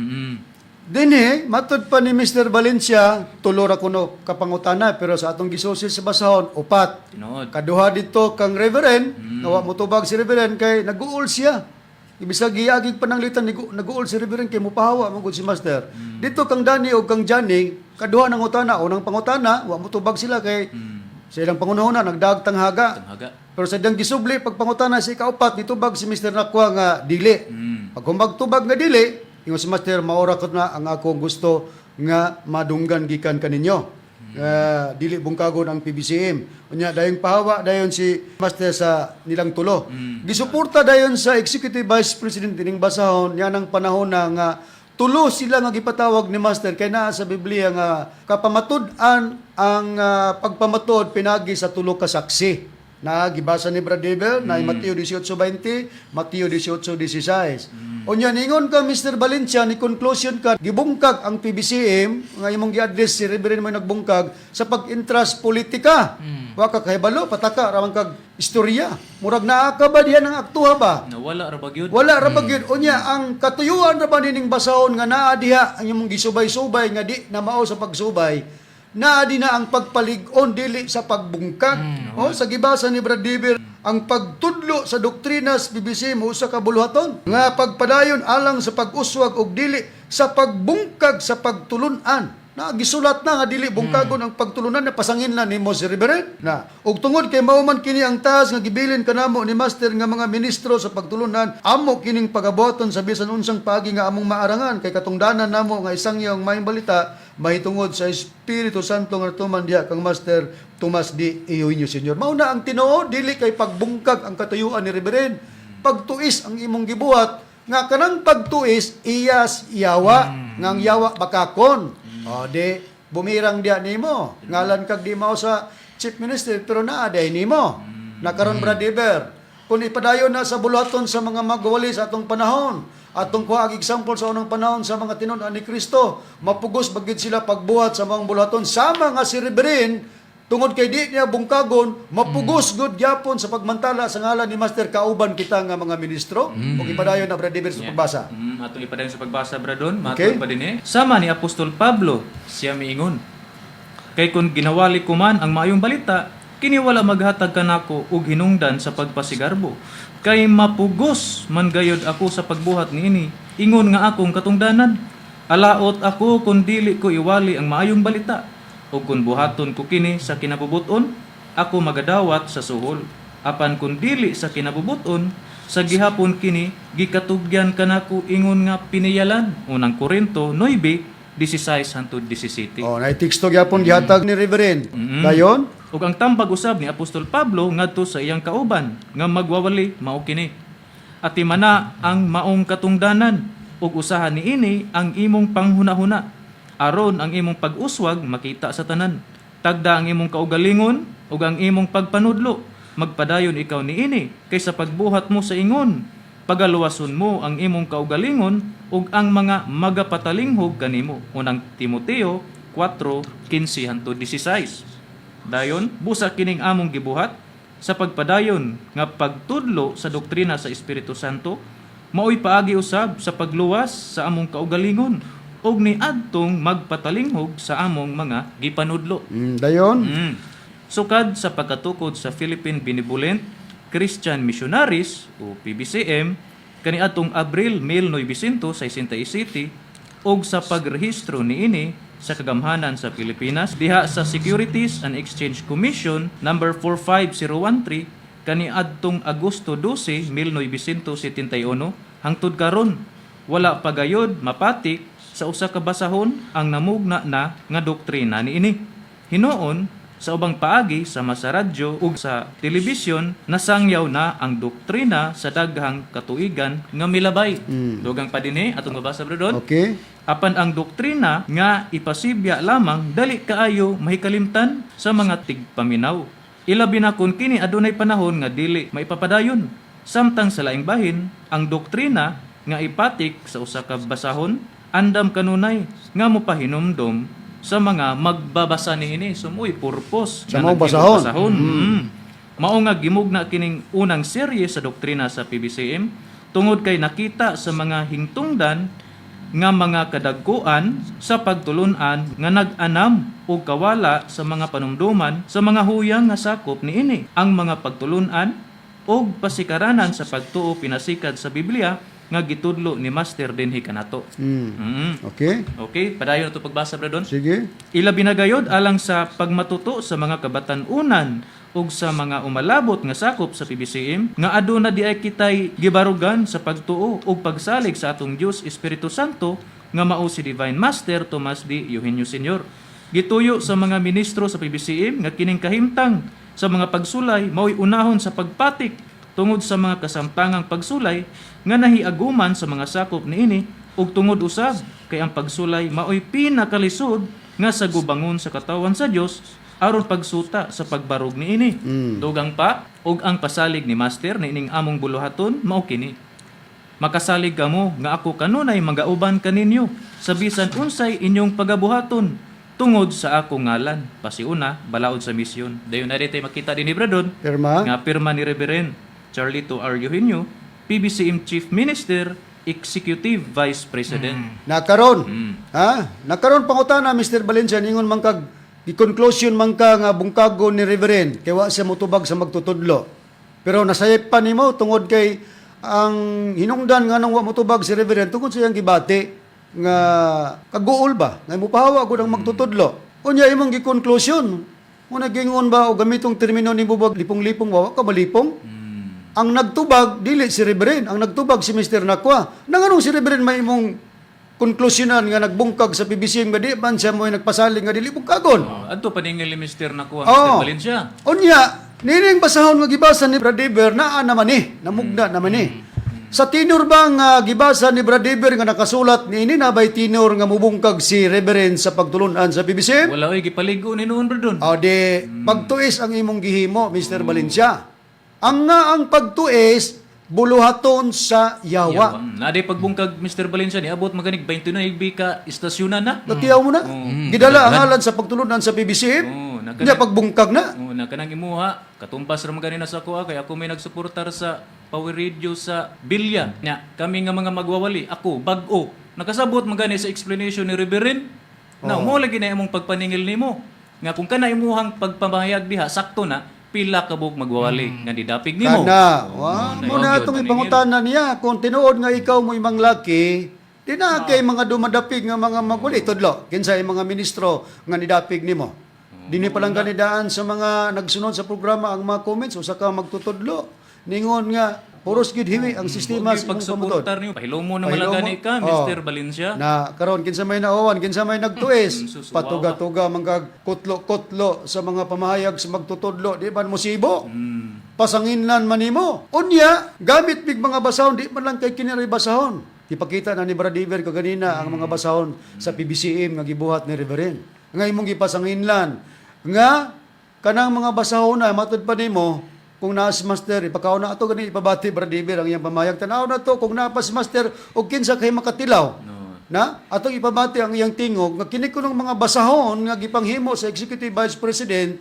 Speaker 1: Dinhi, matud pa ni Mr. Valencia, tulo ra kuno kapangutana, pero sa atong gisusi sa basahon, upat.
Speaker 2: Tinuod.
Speaker 1: Kaduha dito kang Reverend, nga wa motubag si Reverend kay nag-uol siya. Ibig giagig pananglitan nag-uol si Reverend kay mupahawa man gud si Master. Dito kang Danny og kang Johnny, kaduha ng utana, unang pangutana, wa motubag sila kay sa ilang pangunahuna nagdaag tanghaga.
Speaker 2: Tanghaga.
Speaker 1: Pero sa diyang gisubli pagpangutana sa ikaupat, nitubag si Mr. Nakwa nga dili. Pag humag tubag nga dili, ingon si Master, maora ko na ang akong gusto nga madunggan gikan kaninyo. Nga dili bungkagon ang PBCM. Unya dayong pahawa dayon si Master sa nilang tulo. Gisuporta dayon sa Executive Vice President ining basahon niya ng panahon na nga tulo sila nga gipatawag ni Master kay naa sa Biblia nga kapamatud-an ang pagpamatuod pinagi sa tulo ka saksi na gibasa ni Brad Dibel na Mateo 18:20, Mateo 18:16. Unya ningon ka, Mr. Valencia, ni conclusion ka gibungkag ang PBCM nga imong gi-address si Reverend mo nagbungkag sa pag-interest politika. Wa ka kahibalo, pataka ra man kag istorya. Murag naa ka ba diyan ang aktuha ba?
Speaker 2: Nawala ra ba gyud?
Speaker 1: Wala ra ba gyud? Unya ang katuyuan ra ba nining basahon nga naa diha ang imong gisubay-subay nga di na mao sa pagsubay, naa di na ang pagpalig-on dili sa pagbungkag. Oh, sa gibasa ni Brad Diver, ang pagtudlo sa doktrina sa PBC mo usa ka buluhaton nga pagpadayon alang sa pag-uswag og dili sa pagbungkag sa pagtulun-an na gisulat na nga dili bungkagon ang pagtulunan na pasangin na nimo si Reverend na. Ug tungod kay mao man kini ang taas nga gibilin kanamo ni Master nga mga ministro sa pagtulunan, amo kining pagaboton sa bisan unsang paagi nga among maarangan, kay katungdanan namo nga isang iyong maayong balita mahitungod sa Espiritu Santo nga tuman diha kang Master Tomas D. Eugenio Senior. Mao na ang tinuod, dili kay pagbungkag ang katuyuan ni Reverend, pagtuis ang imong gibuhat nga kanang pagtuis iyas yawa nga ang yawa bakakon. O di bumirang diya nimo, ngalan kag di mao sa chief minister pero naa day nimo nakaron. Brad Iber, kung ipadayon na sa buluhaton sa mga magwali sa atong panahon, atong kuha ang example sa unang panahon sa mga tinud-an ni Kristo, mapugos bagid sila pagbuhat sa mga buluhaton, sama nga si Reverend, tungod kay di niya bungkagon, mapugos gud gyapon sa pagmantala sa ngalan ni Master kauban kita nga mga ministro. Ug ipadayon na, Brad Iber, sa pagbasa.
Speaker 2: Atong ipadayon sa pagbasa, Bradon, matod pa din eh. Sama ni Apostol Pablo, siya miingon: "Kay kung ginawali ko man ang maayong balita, kini wala maghatag kanako og hinungdan sa pagpasigarbo. Kay mapugos man gayod ako sa pagbuhat niini, ingon nga akong katungdanan. Alaot ako kung dili ko iwali ang maayong balita. O kung buhaton ko kini sa kinabubuton, ako magadawat sa suhol. Apan kung dili sa kinabubuton, sa gihapon kini gikatugyan kanako ingon nga piniyalan." Unang Korinto 9:16 hangtod 17.
Speaker 1: Oh, na teksto gyapon gihatag ni Reverend. Dayon.
Speaker 2: Ug ang tambag usab ni Apostol Pablo ngadto sa iyang kauban nga magwawali mao kini: "Atimana ang maong katungdanan ug usahan niini ang imong panghunahuna aron ang imong pag-uswag makita sa tanan. Tagda ang imong kaugalingon ug ang imong pagpanudlo. Magpadayon ikaw niini kay sa pagbuhat mo sa ingon, pagaluwason mo ang imong kaugalingon ug ang mga magapatalinghog kanimo." Unang Timoteo 4:15 hangtod 16. Dayon, busa kining among gibuhat sa pagpadayon nga pagtudlo sa doktrina sa Espiritu Santo, maoy paagi usab sa pagluwas sa among kaugalingon ug niadtong magpatalinghog sa among mga gipanudlo.
Speaker 1: Dayon.
Speaker 2: Sukad sa pagkatukod sa Philippine Benevolent Christian Missionaries o PBCM kaniadtong Abril 1967 ug sa pagrehistro niini sa kagamhanan sa Pilipinas diha sa Securities and Exchange Commission number 45013 kaniadtong Agosto 12, 1971, hangtod karon wala pa gayod mapatik sa usa ka basahon ang namugna na nga doktrina niini. Hinuon, sa ubang paagi sama sa radyo ug sa telebisyon, nasangyaw na ang doktrina sa daghang katuigan nga milabay. Dugang pa dinhi atong mabasa, bro Don.
Speaker 1: Okay.
Speaker 2: Apan ang doktrina nga ipasibya lamang dali kaayo mahikalimtan sa mga tigpaminaw. Ilabi na kun kini adunay panahon nga dili maipapadayon. Samtang sa laing bahin, ang doktrina nga ipatik sa usa ka basahon andam kanunay nga mopahinumdom sa mga magbabasa niini. So mo'y purpose
Speaker 1: Sa
Speaker 2: nga
Speaker 1: mga
Speaker 2: naghimong
Speaker 1: basahon.
Speaker 2: basahon. Mao nga gimugna kining unang serye sa doktrina sa PBCM tungod kay nakita sa mga hingtungdan nga mga kadagkuan sa pagtulunan nga nag-anam o kawala sa mga panumduman sa mga huyang nga sakop niini. Ang mga pagtulunan og pasikaranan sa pagtuo pinasikad sa Biblia nga gitudlo ni Master dinhi kanato.
Speaker 1: Okay?
Speaker 2: Okay, padayon na to pagbasa, Brad Don.
Speaker 1: Sige.
Speaker 2: Ilabi na gayod alang sa pagmatuto sa mga kabatan-unan ug sa mga umalabot nga sakop sa PBCM nga aduna di ay kitay gibarugan sa pagtuo ug pagsalig sa atong Dios Espiritu Santo nga mao si Divine Master Tomas D. Eugenio Sr. Gituyo sa mga ministro sa PBCM nga kining kahimtang sa mga pagsulay mao'y unahon sa pagpatik tungod sa mga kasamtangang pagsulay nga nahiaguman sa mga sakop niini ug tungod usab kay ang pagsulay maoy pinakalisod nga sa gubangon sa katawan sa Dios aron pagsuta sa pagbarog niini. Dugang pa ug ang pasalig ni Master niining among buluhaton mao kini: "Makasalig kamo nga ako kanunay magauban kaninyo sa bisan unsay inyong pagabuhaton tungod sa akong ngalan." Pasiuna balaod sa misyon. Dayon na tayo makita dinhi, Bradon,
Speaker 1: Pirma.
Speaker 2: nga pirma ni Reverend Charlito R. Eugenio, PBCM Chief Minister, Executive Vice President.
Speaker 1: Nakaron. Ha? Nakaron pangutana, Mr. Valencia, ningon man kag gi-conclusion man ka nga bungkagon ni Reverend kay wa siya motubag sa magtutudlo. Pero nasayop pa nimo tungod kay ang hinungdan nga nang wa motubag si Reverend tungod sa iyang gibati nga kaguol ba nga mopahawa gud ang magtutudlo. Unya imong gi-conclusion. Muna gingon ba o gamitong termino nimo ba lipong-lipong wa ka malipong? Ang nagtubag dili si Reverend, ang nagtubag si Mr. Nakwa. Nanganong si Reverend may imong konklusyonan nga nagbungkag sa PBC nga di man siya mo nagpasalig nga dili bungkagon?
Speaker 2: Oh, adto paningil ni Mr. Nakuha, Mr.
Speaker 1: Oo.
Speaker 2: Valencia.
Speaker 1: Unya, nining basahon nga gibasa ni Brad Eber naa naman ni, namugna naman ni. Sa tinor ba nga gibasa ni Brad Eber nga nakasulat niini na bay tinor nga mubungkag si Reverend sa pagtulunan sa PBC?
Speaker 2: Wala oy gipaligo ni noon, Bradon.
Speaker 1: O di, pagtuis ang imong gihimo, Mr. Valencia. Ang nga ang pagtuis, buluhaton sa yawa.
Speaker 2: Nade pagbungkag, Mr. Valencia, niabot maganig 29 ka istasyonan na.
Speaker 1: Natiyaw mo na. Gidala ang ngalan sa pagtulunan sa PBCM.
Speaker 2: Oo,
Speaker 1: Nya pagbungkag na.
Speaker 2: Oo, na kanang imuha, katumpas ra man gani na sa kuha kay ako may nagsuportar sa Power Radio sa Bilya. Nya, kami nga mga magwawali, ako bag-o. Nakasabot man gani sa explanation ni Reverend. Na mo lagi na imong pagpaningil nimo. Nga kung kana imuhang pagpamahayag diha sakto na pila ka buok magwawali nga didapig nimo.
Speaker 1: Kana. Wa
Speaker 2: na
Speaker 1: mo na
Speaker 2: yun,
Speaker 1: itong
Speaker 2: paningil.
Speaker 1: ipangutana niya. Kung tinuod nga ikaw mo imang laki, di na kay mga dumadapig nga mga magwali. Tudlo, kinsa yung mga ministro nga nidapig nimo. Dini pa lang ganidaan sa mga nagsunod sa programa ang mga comments usa ka magtutudlo. Ningon nga puros gid hiwi ang sistema
Speaker 2: Huwag
Speaker 1: sa imong pamutod.
Speaker 2: pagsuportar niyo. Pahilumo na
Speaker 1: Pahilumo.
Speaker 2: malagani ka,
Speaker 1: Oh.
Speaker 2: Mr. Valencia.
Speaker 1: Na karon kinsa may naowan, kinsa may nagtuis,
Speaker 2: Sus,
Speaker 1: patuga-tuga manggag kutlo-kutlo sa mga pamahayag sa magtutudlo, di ba musibo? Pasanginlan man nimo. Unya, gamit mig mga basahon, di man lang kay kiniri basahon. Ipakita na ni Brad Iver kaganina ang mga basahon sa PBCM nga gibuhat ni Reverend. Nga imong gipasanginlan nga kanang mga basahon na matud pa nimo kung naas master ipakaon na ato gani ipabati Brad Iver ang iyang pamayag tanaw na to kung napas master og kinsa kay makatilaw na atong ipabati ang iyang tingog nga kini kunong mga basahon nga gipanghimo sa Executive Vice President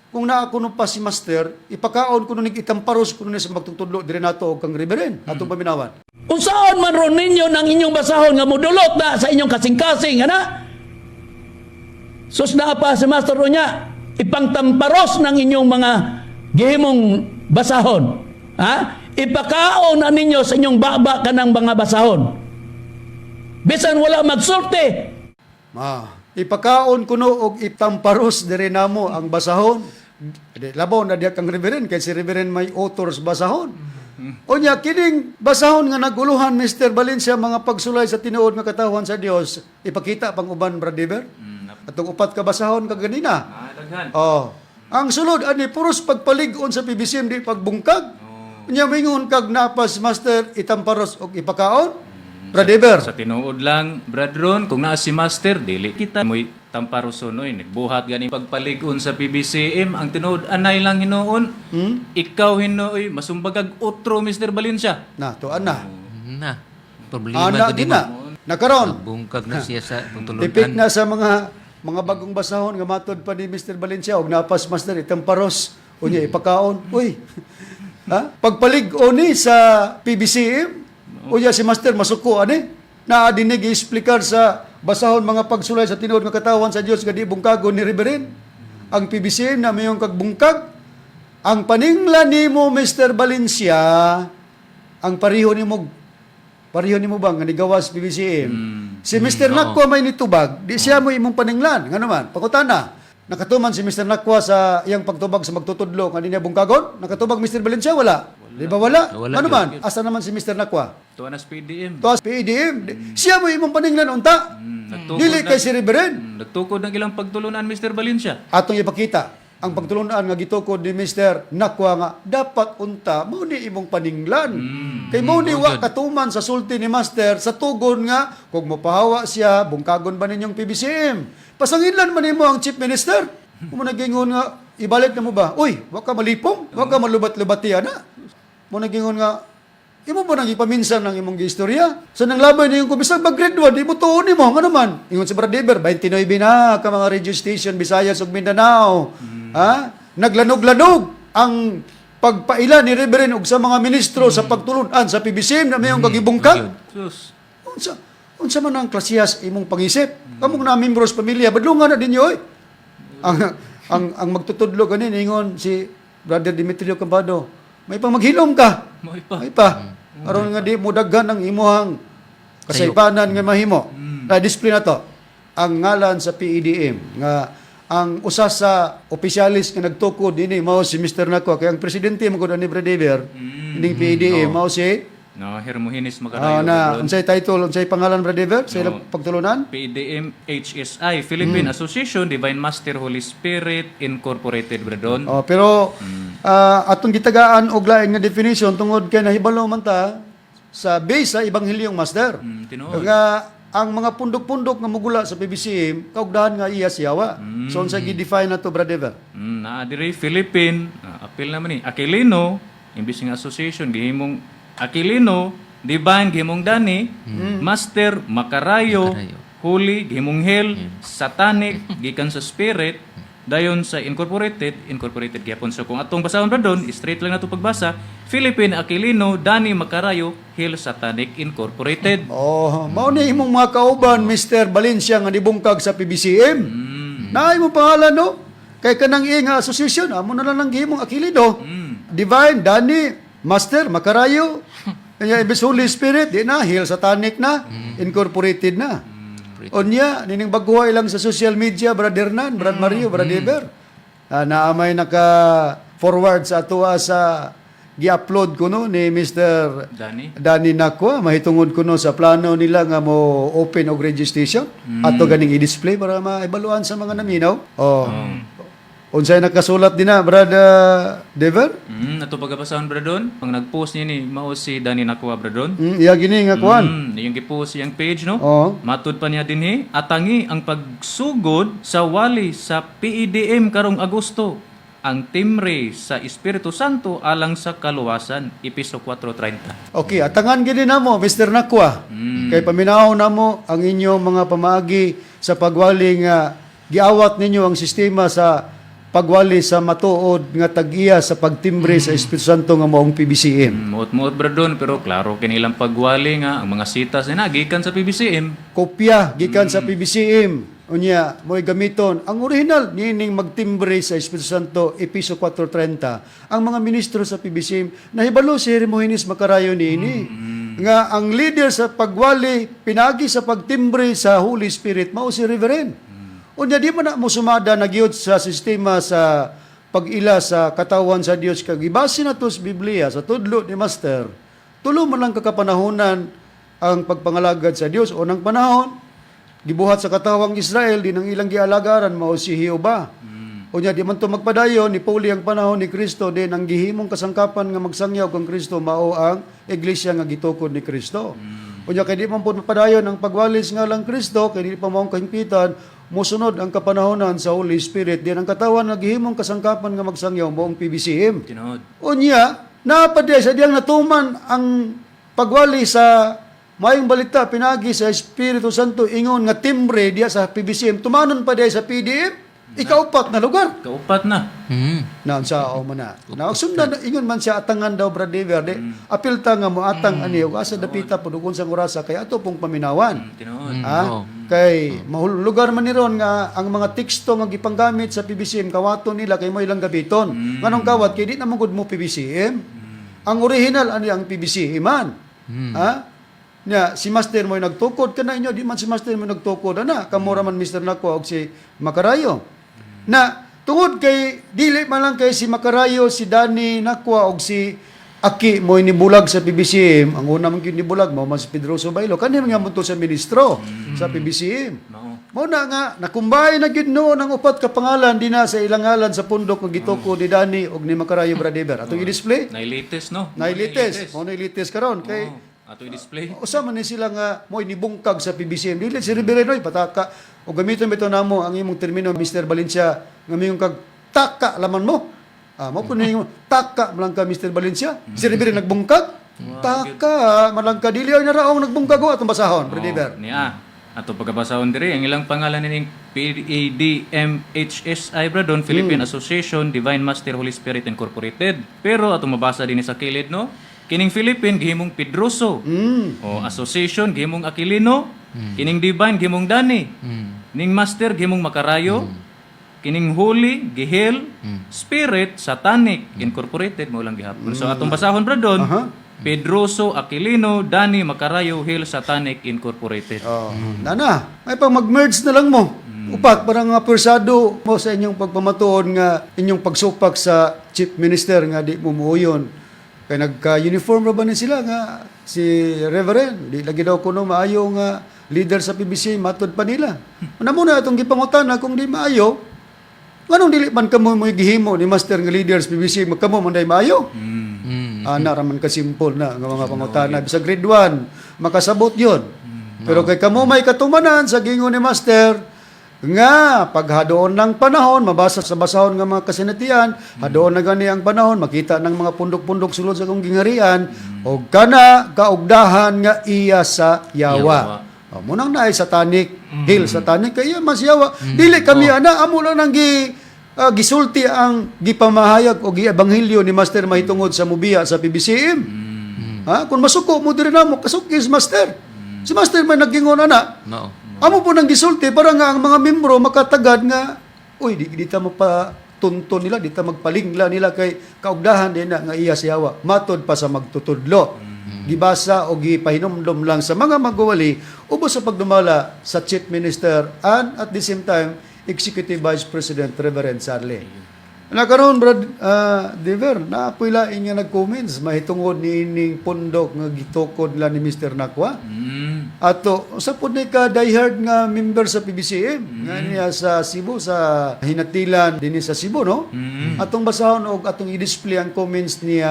Speaker 1: kung naa kuno pa si master ipakaon kuno nig itamparos kuno ni sa magtutudlo diri nato og kang Reverend atong paminawan.
Speaker 5: Unsaon man ron ninyo ng inyong basahon nga mudulot na sa inyong kasing-kasing, ana? Sus na pa si Master Unya, ipangtamparos ng inyong mga gihimong basahon. Ha? Ipakaon na ninyo sa inyong baba kanang mga basahon. Bisan wala magsulti,
Speaker 1: Ma, ipakaon kuno og itamparos diri namo ang basahon. Di labaw na diha kang Reverend kay si Reverend may author sa basahon. Unya kining basahon nga naguluhan Mr. Valencia mga pagsulay sa tinuod nga katawhan sa Dios ipakita pang uban, Brad Eber. Atong upat ka basahon kaganina.
Speaker 2: Ah, daghan.
Speaker 1: Oh. Ang sulod ani puros pagpalig-on sa PBCM di pagbungkag. Unya mingon kag napas master itamparos og ipakaon. Brad Eber.
Speaker 2: Sa tinuod lang, Brad Ron, kung naa si Master, dili kita mo'y tamparoson oy. Nagbuhat gani pagpalig-on sa PBCM. Ang tinuod anay lang hinuon. Ikaw hinuoy masumbagag otro, Mr. Valencia.
Speaker 1: Na tuan na.
Speaker 3: Na. Problema
Speaker 1: Ana
Speaker 3: gud
Speaker 1: din
Speaker 3: nimo.
Speaker 1: na. Nakaron.
Speaker 3: Bungkag na siya sa pagtulunan.
Speaker 1: Tipik na sa mga mga bagong basahon nga matod pa ni Mr. Valencia og napas master itamparos unya ipakaon. Uy. Ha? Pagpalig-on ni sa PBCM, unya si master masuko ani. Naa dinhi giexplikar sa basahon mga pagsulay sa tinuod nga katawan sa Dios nga di bungkagon ni Reverend. Ang PBCM na mayong kagbungkag. Ang paningla nimo, Mr. Valencia, ang pareho nimo ba nga nigawas PBCM? Si Mr. Nakwa may nitubag, di siya mo imong paninglan. Ngano man? Pangutana. Nakatuman si Mr. Nakwa sa iyang pagtubag sa magtutudlo nga di niya bungkagon? Nakatubag Mr. Valencia wala? Di ba wala?
Speaker 3: Wala.
Speaker 1: Ano man? Asa naman si Mr. Nakwa?
Speaker 2: Tuwa na sa PDM.
Speaker 1: Tuas PDM. Siya mo imong paninglan unta.
Speaker 2: Nagtukod
Speaker 1: Dili
Speaker 2: na-
Speaker 1: kay si Reverend.
Speaker 2: Nagtukod ng ilang pagtulunan, Mr. Valencia.
Speaker 1: Atong ipakita ang pagtulunan nga gitukod ni Mr. Nakwa nga dapat unta mao ni imong paninglan. Kay mao ni wa katuman sa sulti ni Master sa tugon nga kung mopahawa siya bungkagon ba ninyong PBCM. Pasanginlan man nimo ang Chief Minister. Kung mo nagingon nga ibalik na mo ba? Uy, wa ka malipong, wa ka malubat-lubati ana. Mo nagingon nga imo ba nang ipaminsan ng imong giistorya? Sa nang labay niyong kubisag mag grade 1, di mo tuon nimo, ngano man? Ingon si Brad Dever, 29 na ka mga radio station Visayas ug Mindanao. Ha? Naglanog-lanog ang pagpaila ni Reverend ug sa mga ministro sa pagtulun-an sa PBCM na mayong kagibungkag.
Speaker 2: Sus.
Speaker 1: Unsa unsa man ang klasihas imong pangisip? Kamong na membros pamilya, badlungan na ninyo oy. Ang magtutudlo ganin ingon si Brother Demetrio Cambado, may pang maghilom ka.
Speaker 2: Mo pa.
Speaker 1: Ay pa. Aron nga di mo daghan ang imuhang kasaypanan nga mahimo. Na display na to. Ang ngalan sa PEDM nga ang usa sa opisyalis nga nagtukod dinhi mao si Mr. Nakwa kay ang presidente mo gud ani Brother Dever ining PEDM mao si
Speaker 2: No, Hermogenes Macarayo.
Speaker 1: na
Speaker 2: Brad.
Speaker 1: unsay title, unsay pangalan, Brother Dever, sa ilang
Speaker 2: No.
Speaker 1: pagtulunan?
Speaker 2: PDM HSI, Philippine Association Divine Master Holy Spirit Incorporated, Bradon.
Speaker 1: Oh, pero atong gitagaan og lain nga definition tungod kay nahibalo man ta sa base sa Ebangheliyong Master.
Speaker 2: Tinuod.
Speaker 1: Nga ang mga pundok-pundok nga mugula sa PBCM kaugdahan nga iya siyawa. So unsa gi-define nato, Brother Dever?
Speaker 2: Naa diri Philippine, apil naman ni Aquilino, imbis nga association gihimong Aquilino, Divine gihimong Dani, Master Macarayo,
Speaker 3: Macarayo.
Speaker 2: Holy gihimong Hell, Satanic gikan sa Spirit, dayon sa Incorporated, Incorporated gyapon. So kung atong basahon Bradon, straight lang nato pagbasa, Philippine Aquilino, Dani Macarayo, Hell Satanic Incorporated.
Speaker 1: Oh, mao ni imong mga kauban, Mr. Valencia, nga nibungkag sa PBCM. Naay mo pangalan no? Kay kanang iya nga association, amo na lang ang gihimong Aquilino. Divine, Dani, Master, Makarayo. Kanya imbes Holy Spirit, di na Hell Satanic na, Incorporated na. Unya, nining baguhay lang sa social media, Brother Nan, Brad Mario, Brad Eber. Naamay naka forward sa atoa sa gi-upload ko no ni Mr.
Speaker 2: Dani.
Speaker 1: Dani Nakwa mahitungod kuno sa plano nila nga mo open og registration ato ganing i-display para maebaluan sa mga naminaw. Oh. Unsay nakasulat din na, Brother Dever?
Speaker 2: Ato pagkabasahon, Bradon, pang nag-post niya ni mao si Dani Nakwa, Bradon.
Speaker 1: Iya gini nga kuan.
Speaker 2: Iyang gipost iyang page no.
Speaker 1: Oo.
Speaker 2: Matud pa niya dinhi atangi ang pagsugod sa wali sa PEDM karong Agosto. Ang timre sa Espiritu Santo alang sa kaluwasan. Episo 4:30.
Speaker 1: Okay, atangan gini namo Mr. Nakwa. Kay paminaw namo ang inyong mga pamaagi sa pagwali nga giawat ninyo ang sistema sa pagwali sa matuod nga tag-iya sa pagtimbre sa Espiritu Santo nga maong PBCM.
Speaker 2: Muot-muot Bradon, pero klaro kinilang pagwali nga ang mga sitas na gikan sa PBCM.
Speaker 1: Kopya gikan sa PBCM. Unya, mo'y gamiton ang original niining magtimbre sa Espiritu Santo, Episo 4:30. Ang mga ministro sa PBCM nahibalo si Hermogenes Macarayo niini. Nga ang leader sa pagwali pinagi sa pagtimbre sa Holy Spirit mao si Reverend. Unya di man na mo sumada na gyud sa sistema sa pag-ila sa katawan sa Dios kag ibase na to sa Biblia sa tudlo ni Master. Tulo man lang kakapanahonan ang pagpangalagad sa Dios. Unang panahon, gibuhat sa katawang Israel din ang ilang gialagaran mao si Jehova. Unya di man to magpadayon ni puli ang panahon ni Kristo din ang gihimong kasangkapan nga magsangyaw kang Kristo mao ang iglesia nga gitukod ni Kristo. Unya kay di man pud mapadayon ang pagwalis nga lang Kristo kay di pa mao ang kahimpitan mosunod ang kapanahonan sa Holy Spirit din ang katawan nga gihimong kasangkapan nga magsangyaw mao ang PBCM.
Speaker 2: Tinuod.
Speaker 1: Unya, napaday sa diyang natuman ang pagwali sa maayong balita pinagi sa Espiritu Santo ingon nga timbre diya sa PBCM tumanon pa diya sa PDM. Ikaupat na lugar.
Speaker 2: Kaupat na.
Speaker 1: Na unsa o man na. Na sundan ingon man siya atangan daw, Brad Dever, di apil ta nga moatang ani ug asa dapita pud ug unsang orasa kay ato pong paminawan.
Speaker 2: Tinuod.
Speaker 1: Ha?
Speaker 3: Oo.
Speaker 1: Kay mahulugar man ni ron nga ang mga teksto nga gipanggamit sa PBCM kawaton nila kay mo ilang gabiton. Nganong kawat kay di na man gud mo PBCM. Ang original ani ang PBCM man. Ha? Nya si Master mo nagtukod kana inyo, di man si Master mo nagtukod ana, kamura man Mr. Nakwa og si Makarayo. Na tungod kay dili man lang kay si Makarayo, si Danny Nakwa og si Aki mo nibulag sa PBCM, ang una man gyud nibulag mao man si Pedroso Bailo, kani man nga mo sa ministro sa PBCM.
Speaker 2: Mao.
Speaker 1: Mao na nga nakumbay na gyud noon ang upat ka pangalan dinha sa ilang ngalan sa pundok nga gituko ni Danny og ni Makarayo, Bradiber. Atong i-display.
Speaker 2: Nailites, no?
Speaker 1: Nailites, mao na ilites karon kay
Speaker 2: Oo. Ato i-display.
Speaker 1: usa man ni sila nga mo'y nibungkag sa PBCM. Dili si Reverend oy pataka o gamiton bitaw namo ang imong termino, Mr. Valencia, nga mingon kag taka laman mo. Ah, mo po ninyo taka man lang ka, Mr. Valencia. Si Reverend nagbungkag. Taka man lang ka, dili ay naraong nagbungkag o atong basahon, Brother.
Speaker 2: Oh, niya. Ato pagkabasahon diri ang ilang pangalan nining PADMHSI, Bradon, Philippine Association Divine Master Holy Spirit Incorporated. Pero ato mabasa dinhi sa kilid, no. Kining Philippine gihimong Pedroso. O Association gihimong Aquilino, kining Divine gihimong Dani. Ning Master gihimong Makarayo. Kining Holy Gihil, Spirit Satanic Incorporated mo lang gihapon. So atong basahon, Bradon, Pedroso, Aquilino, Dani, Makarayo, Hill, Satanic Incorporated.
Speaker 1: Oh, nana, may pag mag-merge na lang mo. Upat para nga persado mo sa inyong pagpamatuon nga inyong pagsupak sa chief minister nga di mo muuyon. Kay nagka-uniform ra ba ni sila nga si Reverend di lagi daw kuno maayo nga leader sa PBC matud pa nila. Una muna atong gipangutana kung di maayo, nganong dili man kamo mo gihimo ni master nga leader sa PBC magkamo man day maayo? Ana ra man ka simple na nga mga pangutana bisag grade 1 makasabot yon. Pero kay kamo may katumanan sa gingon ni master nga paghadoon ng panahon mabasa sa basahon nga mga kasinatian, hadoon na gani ang panahon makita ng mga pundok-pundok sulod sa akong gingarian og kana kaugdahan nga iya sa yawa. Oh, munang naay satanic, hill satanic kay iya mas yawa. Dili kami ana, amo lang nang gisulti ang gipamahayag o giebanghelyo ni Master mahitungod sa mubiya sa PBCM. Ha? Kung masuko mo diri namo, kasukis Master. Si Master man naggingon ana.
Speaker 3: Mao.
Speaker 1: Amo po nang gisulti para nga ang mga membro makatagad nga uy di ta mapatunton nila, di ta magpalingla nila kay kaugdahan din na nga iya siyawa matod pa sa magtutudlo. Gibasa o gipahinumdom lang sa mga magwawali ubos sa pagdumala sa Chief Minister and at the same time Executive Vice President Reverend Sarle. Nakaroon, Brad Dever, naapoy laing nga nag-comments mahitungod ni ining pundok nga gitukod nila ni Mr. Nakwa. Ato, sa po ni ka diehard nga member sa PBCM, nga niya sa Cebu, sa Hinatilan, dinhi sa Cebu, no? Atong basahon og atong i-display ang comments niya,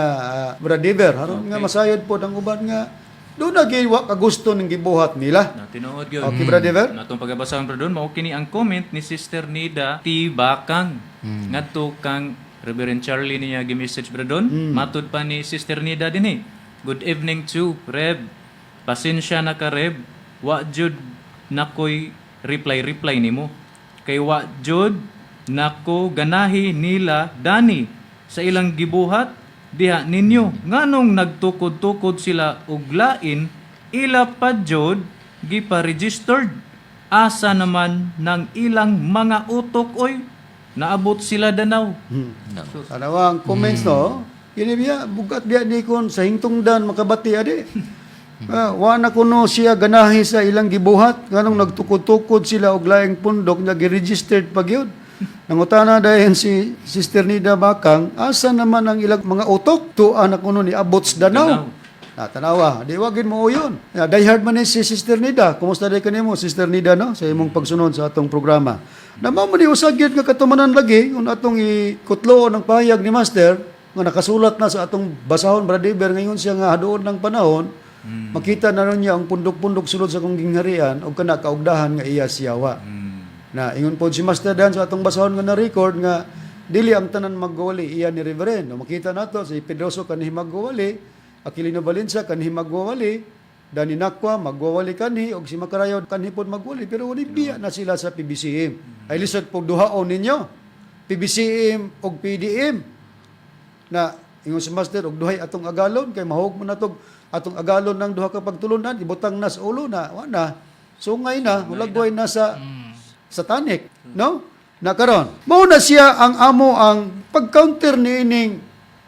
Speaker 1: Brad Dever. Aron nga masayod po ang uban nga doon na giwa kagusto ng gibuhat nila.
Speaker 2: Na tinuod yun.
Speaker 1: Okay, Brad Dever?
Speaker 2: Natong pagabasahon, Brad Don, mao kini ang comment ni Sister Nida T. Bakang. Ngadto kang Reverend Charlie niya gi-message, Brad Don. Matud pa ni Sister Nida dinhi. "Good evening to Reb. Pasensya na ka, Reb. Wa jud nakoy reply reply nimo. Kay wa jud nako ganahi nila Dani sa ilang gibuhat diha ninyo. Nganong nagtukod-tukod sila og lain, ila pa jud gipa-registered. Asa naman ng ilang mga utok oy? Naabot sila danaw."
Speaker 3: No.
Speaker 1: Tanawa ang comments, no? Kini biya, bugat biya ni kon sa hingtungdan makabati adi. Ah, wa na kuno siya ganahi sa ilang gibuhat nganong nagtukod-tukod sila og laing pundok nga giregistered pa gyud. Nangutana dayon si Sister Nida Bakang, asa naman ang ilang mga utok? Tuwa na kuno ni abot sa danaw. Na tanawa, di wagin mo yun. Ya, die hard man ni si Sister Nida. Kumusta day kanimo, Sister Nida, no? Sa imong pagsunod sa atong programa. Na mao man ni usag gyud nga katumanan lagi kung atong ikutloon ang pahayag ni Master nga nakasulat na sa atong basahon, Brad Eber, ngayon siya nga hadoon ng panahon makita na ron niya ang pundok-pundok sulod sa akong gingharian og kana kaugdahan nga iya siyawa. Na ingon po si Master Dan sa atong basahon nga na-record nga dili ang tanan magwali iya ni Reverend. No, makita nato si Pedroso kanhi magwali, Aquilino Valencia kanhi magwali. Dani Nakwa magwawali kanhi og si Makarayaw kanhi pod magwali, pero wala biya na sila sa PBCM. Ay lisod pug duhaon ninyo. PBCM og PDM na ingon si Master og duhay atong agalon kay mahog mo na tog atong agalon ng duha ka pagtulunan, ibutang na sa ulo na wa na sungay na, hulagway na sa satanic, no? Na karon mao na siya ang amo ang pag-counter niining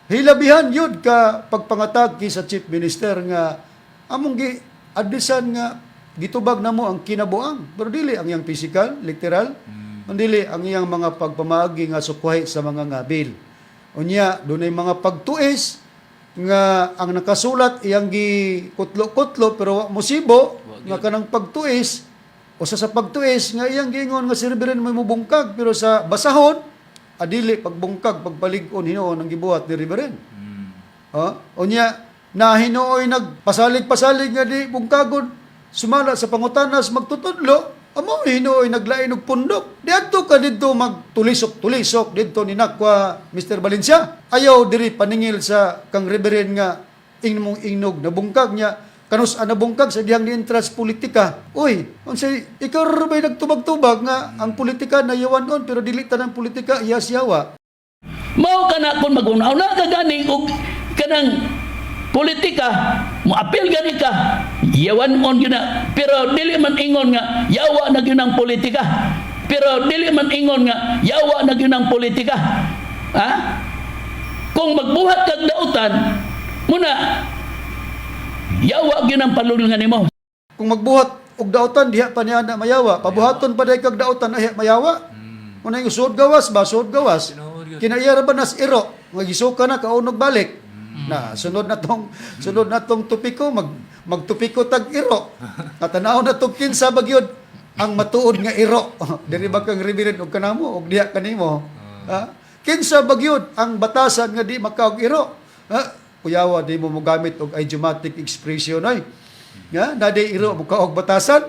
Speaker 1: hilabihan yun ka pagpangatag sa chief minister nga among gi adresan nga gitubag namo ang kinabuang, pero dili ang iyang physical, literal, dili ang iyang mga pagpamaagi nga sukwahi sa mga ngabil. Unya, dunay mga pagtuis nga ang nakasulat iyang gikutlo-kutlo pero wa musibo nga kanang pagtuis, usa sa pagtuis nga iyang giingon nga si Reverend may mubungkag, pero sa basahon adili pagbungkag, pagpalig-on hinuon ang gibuhat ni Reverend. Ha? Unya, na hinuoy nagpasalig-pasalig nga di bungkagon sumala sa pangutanas magtutudlo, amo hinuoy naglain og pundok. Diadto ka didto magtulisok-tulisok didto ni Nakwa Mr. Valencia. Ayaw diri paningil sa kang Reverend nga ingmong ingnog nabungkag niya kanus ang nabungkag sa dihang ni-interest politika. Uy, unsay ikaw ra ba'y nagtubag-tubag nga ang politika na yawan on, pero dili tanang politika iya siyawa.
Speaker 5: Mao kana kung mag-una-una ka gani og kanang politika, moapil gani ka, yawan on gyud na. Pero dili man ingon nga yawa na gyud ang politika. Pero dili man ingon nga yawa na gyud ang politika. Ha? Kung magbuhat kag dautan, muna yawa gyud ang palulungan nimo.
Speaker 1: Kung magbuhat og dautan diha pa niya na mayawa, pabuhaton pa day kag dautan ay mayawa. Una yung sud gawas ba, sud gawas.
Speaker 2: Tinuod yun.
Speaker 1: Kinaiya ra ba nas iro nga gisuka na kaunog balik. Na sunod na tong tupiko, magtupiko tag iro. Natanaw na tog kinsa ba gyud ang matuod nga iro. Diri ba kang reverend og kanamo og diha kanimo? Ha? Kinsa ba gyud ang batasan nga di makaog iro? Ha? Kuyawa di mo mogamit og idiomatic expression ay. Nga naday iro mo kaog batasan.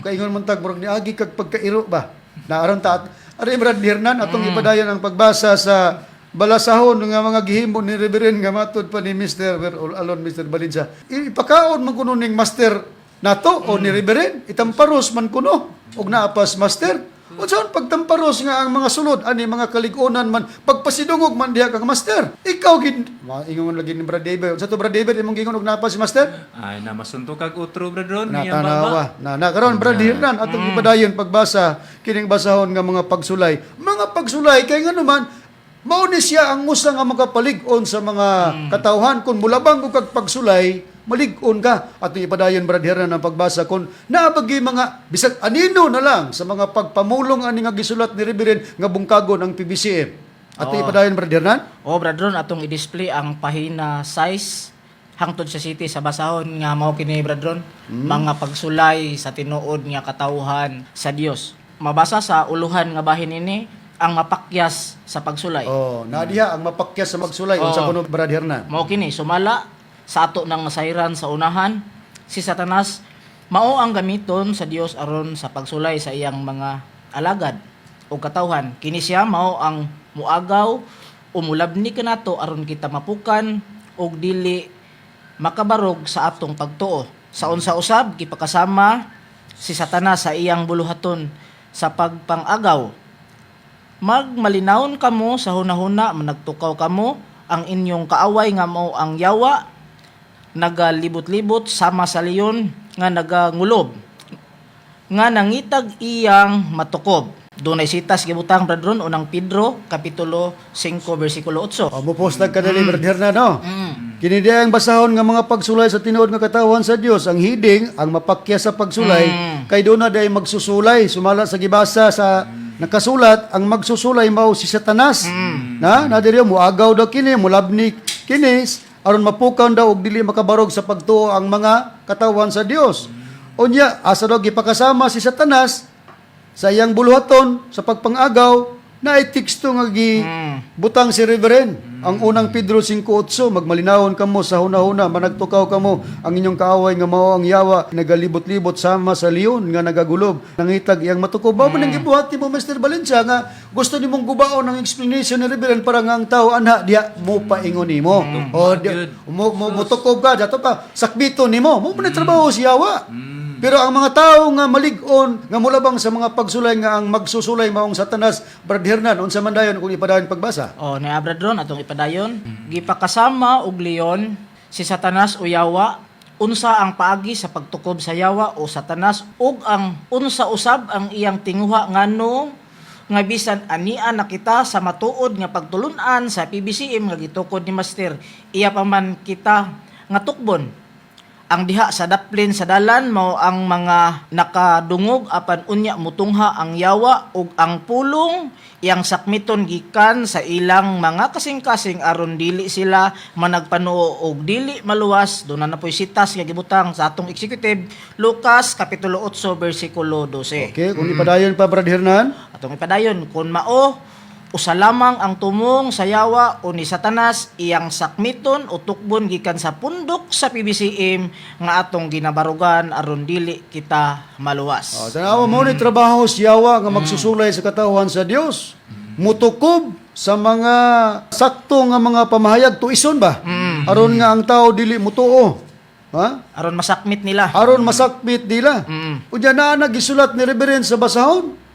Speaker 1: Kaingon man tag murag niagi kag pagkairo ba. Naaron ta ari Brad Hernan atong ipadayon ang pagbasa sa balasahon nga mga gihimo ni Reverend nga matud pa ni Mr. Alon Mr. Valencia. Ipakaon man kuno ning master nato o ni Reverend, itamparos man kuno og naapas master. Unsaon pagtamparos nga ang mga sulod ani mga kalig-onan man pagpasidungog man diha kang master. Ikaw gid ingon lagi ni Brad David. Unsa to, Brad David, imong gingon og naapas si master?
Speaker 2: Ay, na masuntok kag utro, Brad Ron.
Speaker 1: Na
Speaker 2: Iyang baba.
Speaker 1: tanawa. Na na karon Brad Hernan atong ipadayon pagbasa kining basahon nga mga pagsulay. Mga pagsulay kay ngano man mao ni siya ang usa nga makapalig-on sa mga katawhan. Kung mulabang og kag pagsulay, malig-on ka. Atong ipadayon, Brad Hernan, ang pagbasa kon naabagi mga bisag anino na lang sa mga pagpamulong ani nga gisulat ni Reverend nga bungkagon ang PBCM. Atong ipadayon, Brad Hernan.
Speaker 4: O Brad Ron, atong i-display ang pahina size hangtod sa city sa basahon nga mao kini, Brad Ron, mga pagsulay sa tinuod nga katawhan sa Dios. Mabasa sa uluhan nga bahin ini ang mapakyas sa pagsulay.
Speaker 1: Oh, na diha ang mapakyas sa magsulay unsa kuno, Brad Hernan?
Speaker 4: Mao kini sumala sa ato ng nasayran sa unahan, si Satanas mao ang gamiton sa Dios aron sa pagsulay sa iyang mga alagad o katawhan. Kini siya mao ang muagaw o mulabni kanato aron kita mapukan og dili makabarog sa atong pagtuo. Sa unsa usab gipakasama si Satanas sa iyang buluhaton sa pagpangagaw. Magmalinawon kamo sa hunahuna, managtukaw kamo, ang inyong kaaway nga mao ang yawa nagalibot-libot sama sa leon nga nagangulob nga nangitag iyang matukob. Dunay sitas gibutang, Brad Ron, Unang Pedro kapitulo 5 bersikulo 8.
Speaker 1: O, mupost ka dali, Brad Hernan, no? Kini diay ang basahon nga mga pagsulay sa tinuod nga katawhan sa Dios. Ang hiding, ang mapakya sa pagsulay, kay doon na diay magsusulay. Sumala sa gibasa sa nakasulat, ang magsusulay mao si Satanas. Na, na diri muagaw daw kini, mulabni kini, aron mapukaw daw og dili makabarog sa pagtuo ang mga katawhan sa Dios. Unya, asa daw gipakasama si Satanas sa iyang buluhaton sa pagpangagaw, na ay teksto nga gi butang si Reverend. Ang Unang Pedro 5:8, "Magmalinawon kamo sa hunahuna, managtukaw kamo, ang inyong kaaway nga mao ang yawa nagalibot-libot sama sa leon nga nagagulob, nangitag iyang matukob." Mao man ang gibuhat nimo, Mr. Valencia, nga gusto nimong gubaon ang explanation ni Reverend para nga ang tao anha diha mo paingon nimo. O di, mo motukob ka dato pa sakbito nimo. Mao man ang trabaho si yawa. Pero ang mga tao nga malig-on, nga mulabang sa mga pagsulay nga ang magsusulay maong Satanas, Brad Hernan, unsa man dayon kung ipadayon pagbasa?
Speaker 4: O, na Brad Ron, atong ipadayon. Gipakasama og leon si Satanas o yawa. Unsa ang paagi sa pagtukob sa yawa o Satanas ug ang unsa usab ang iyang tinguha, ngano nga bisan ania na kita sa matuod nga pagtulun-an sa PBCM nga gitukod ni Master, iya pa man kita nga tukbon? Ang diha sa daplin sa dalan mao ang mga nakadungog, apan unya mutungha ang yawa ug ang pulong iyang sakmiton gikan sa ilang mga kasing-kasing aron dili sila managpanuo og dili maluwas. Doon na po'y sitas nga gibutang sa atong executive, Lucas kapitulo 8 bersikulo 12.
Speaker 1: Okay, kung ipadayon pa, Brad Hernan.
Speaker 4: Atong ipadayon, kung mao, usa lamang ang tumong sa yawa o ni Satanas iyang sakmiton o tukbon gikan sa pundok sa PBCM nga atong ginabarugan aron dili kita maluwas.
Speaker 1: Oh, tanawa mo ni trabaho si yawa nga magsusulay sa katawhan sa Dios. Mutukob sa mga sakto nga mga pamahayag tuison ba? Aron nga ang tao dili mutuo. Ha?
Speaker 4: Aron masakmit nila.
Speaker 1: Aron masakmit nila. Unya naa na gisulat ni Reverend sa basahon.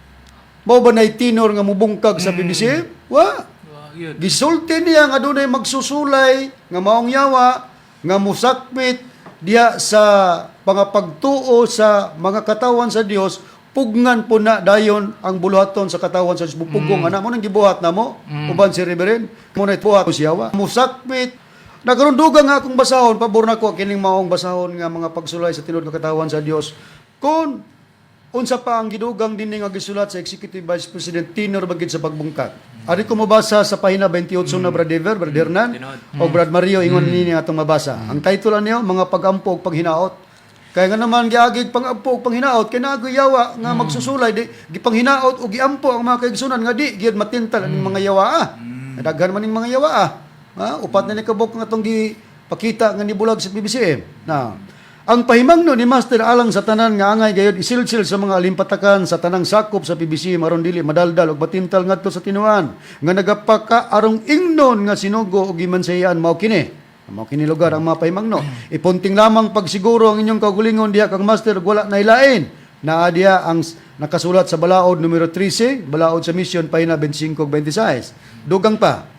Speaker 1: Mao ba nay tinor nga mubungkag sa PBCM? Wa.
Speaker 2: Wa yun.
Speaker 1: Gisulti niya nga dunay magsusulay nga maong yawa nga musakmit diha sa pangapagtuo sa mga katawan sa Dios, pugnan po na dayon ang buluhaton sa katawan sa Dios. Pugong ana mo nang gibuhat namo uban si Reverend mo na buhat si yawa musakmit. Nagkaroon dugang nga akong basahon, pabor nako kining maong basahon nga mga pagsulay sa tinuod nga katawan sa Dios. Kung unsa pa ang gidugang dinhi nga gisulat sa Executive Vice President, tinor bagid sa pagbungkag. Ari ko mabasa sa pahina 28 na, Brad Ever, Brad Hernan,
Speaker 2: Tinuod.
Speaker 1: o Brad Mario, ingon nini atong mabasa. Ang title niyo, Mga Pagampo ug Paghinaot. Kaya nga naman giagig pangampo ug panghinaot kay naagoy yawa nga magsusulay di gipanghinaot og giampo ang mga kaigsunan nga di gyud matintal ang mga yawa ah. Daghan man ning mga yawa ah. Ha? Upat na ni kabok nga atong gipakita nga nibulag sa PBCM. Na ang pahimangno ni Master alang sa tanan nga angay gayud isilsil sa mga alimpatakan sa tanang sakop sa PBC maron dili madaldal og matintal ngadto sa tinuan nga nagapaka arong ingnon nga sinugo og gimansayaan mao kini. Mao kini lugar ang mga pahimangno. Ipunting lamang pagsiguro ang inyong kaugalingon diha kang Master ug wala nailain. Naa diha ang nakasulat sa balaod numero 13, balaod sa mission, pahina 25 ug 26. Dugang pa.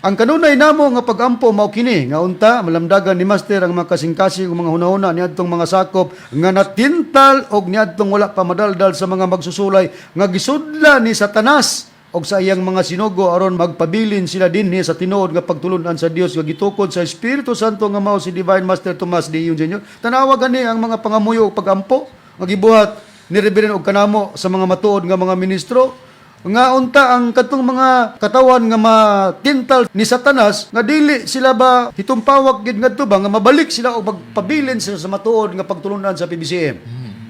Speaker 1: Ang kanunay namo nga pagampo mao kini nga unta malamdagan ni Master ang mga kasing-kasing ug mga hunahuna niadtong mga sakop nga natintal og niadtong wala pa madaldal sa mga magsusulay nga gisudla ni Satanas og sa iyang mga sinugo aron magpabilin sila dinhi sa tinuod nga pagtulun-an sa Dios nga gitukod sa Espiritu Santo nga mao si Divine Master Tomas D. Eugenio Jr. Tanawa gani ang mga pangamuyo ug pagampo nga gibuhat ni Reverend og kanamo sa mga matuod nga mga ministro nga unta ang katong mga katawan nga matintal ni Satanas nga dili sila ba hitumpawak gid ngadto ba nga mabalik sila o magpabilin sila sa matuod nga pagtulunan sa PBCM.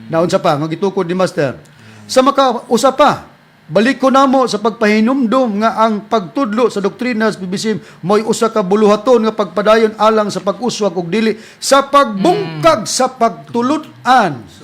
Speaker 1: Naunsa pa nga gitukod ni Master. Sa makausa pa, balik ko namo sa pagpahinumdum nga ang pagtudlo sa doktrina sa PBCM mo'y usa ka buluhaton nga pagpadayon alang sa pag-uswag og dili sa pagbungkag sa pagtulun-an.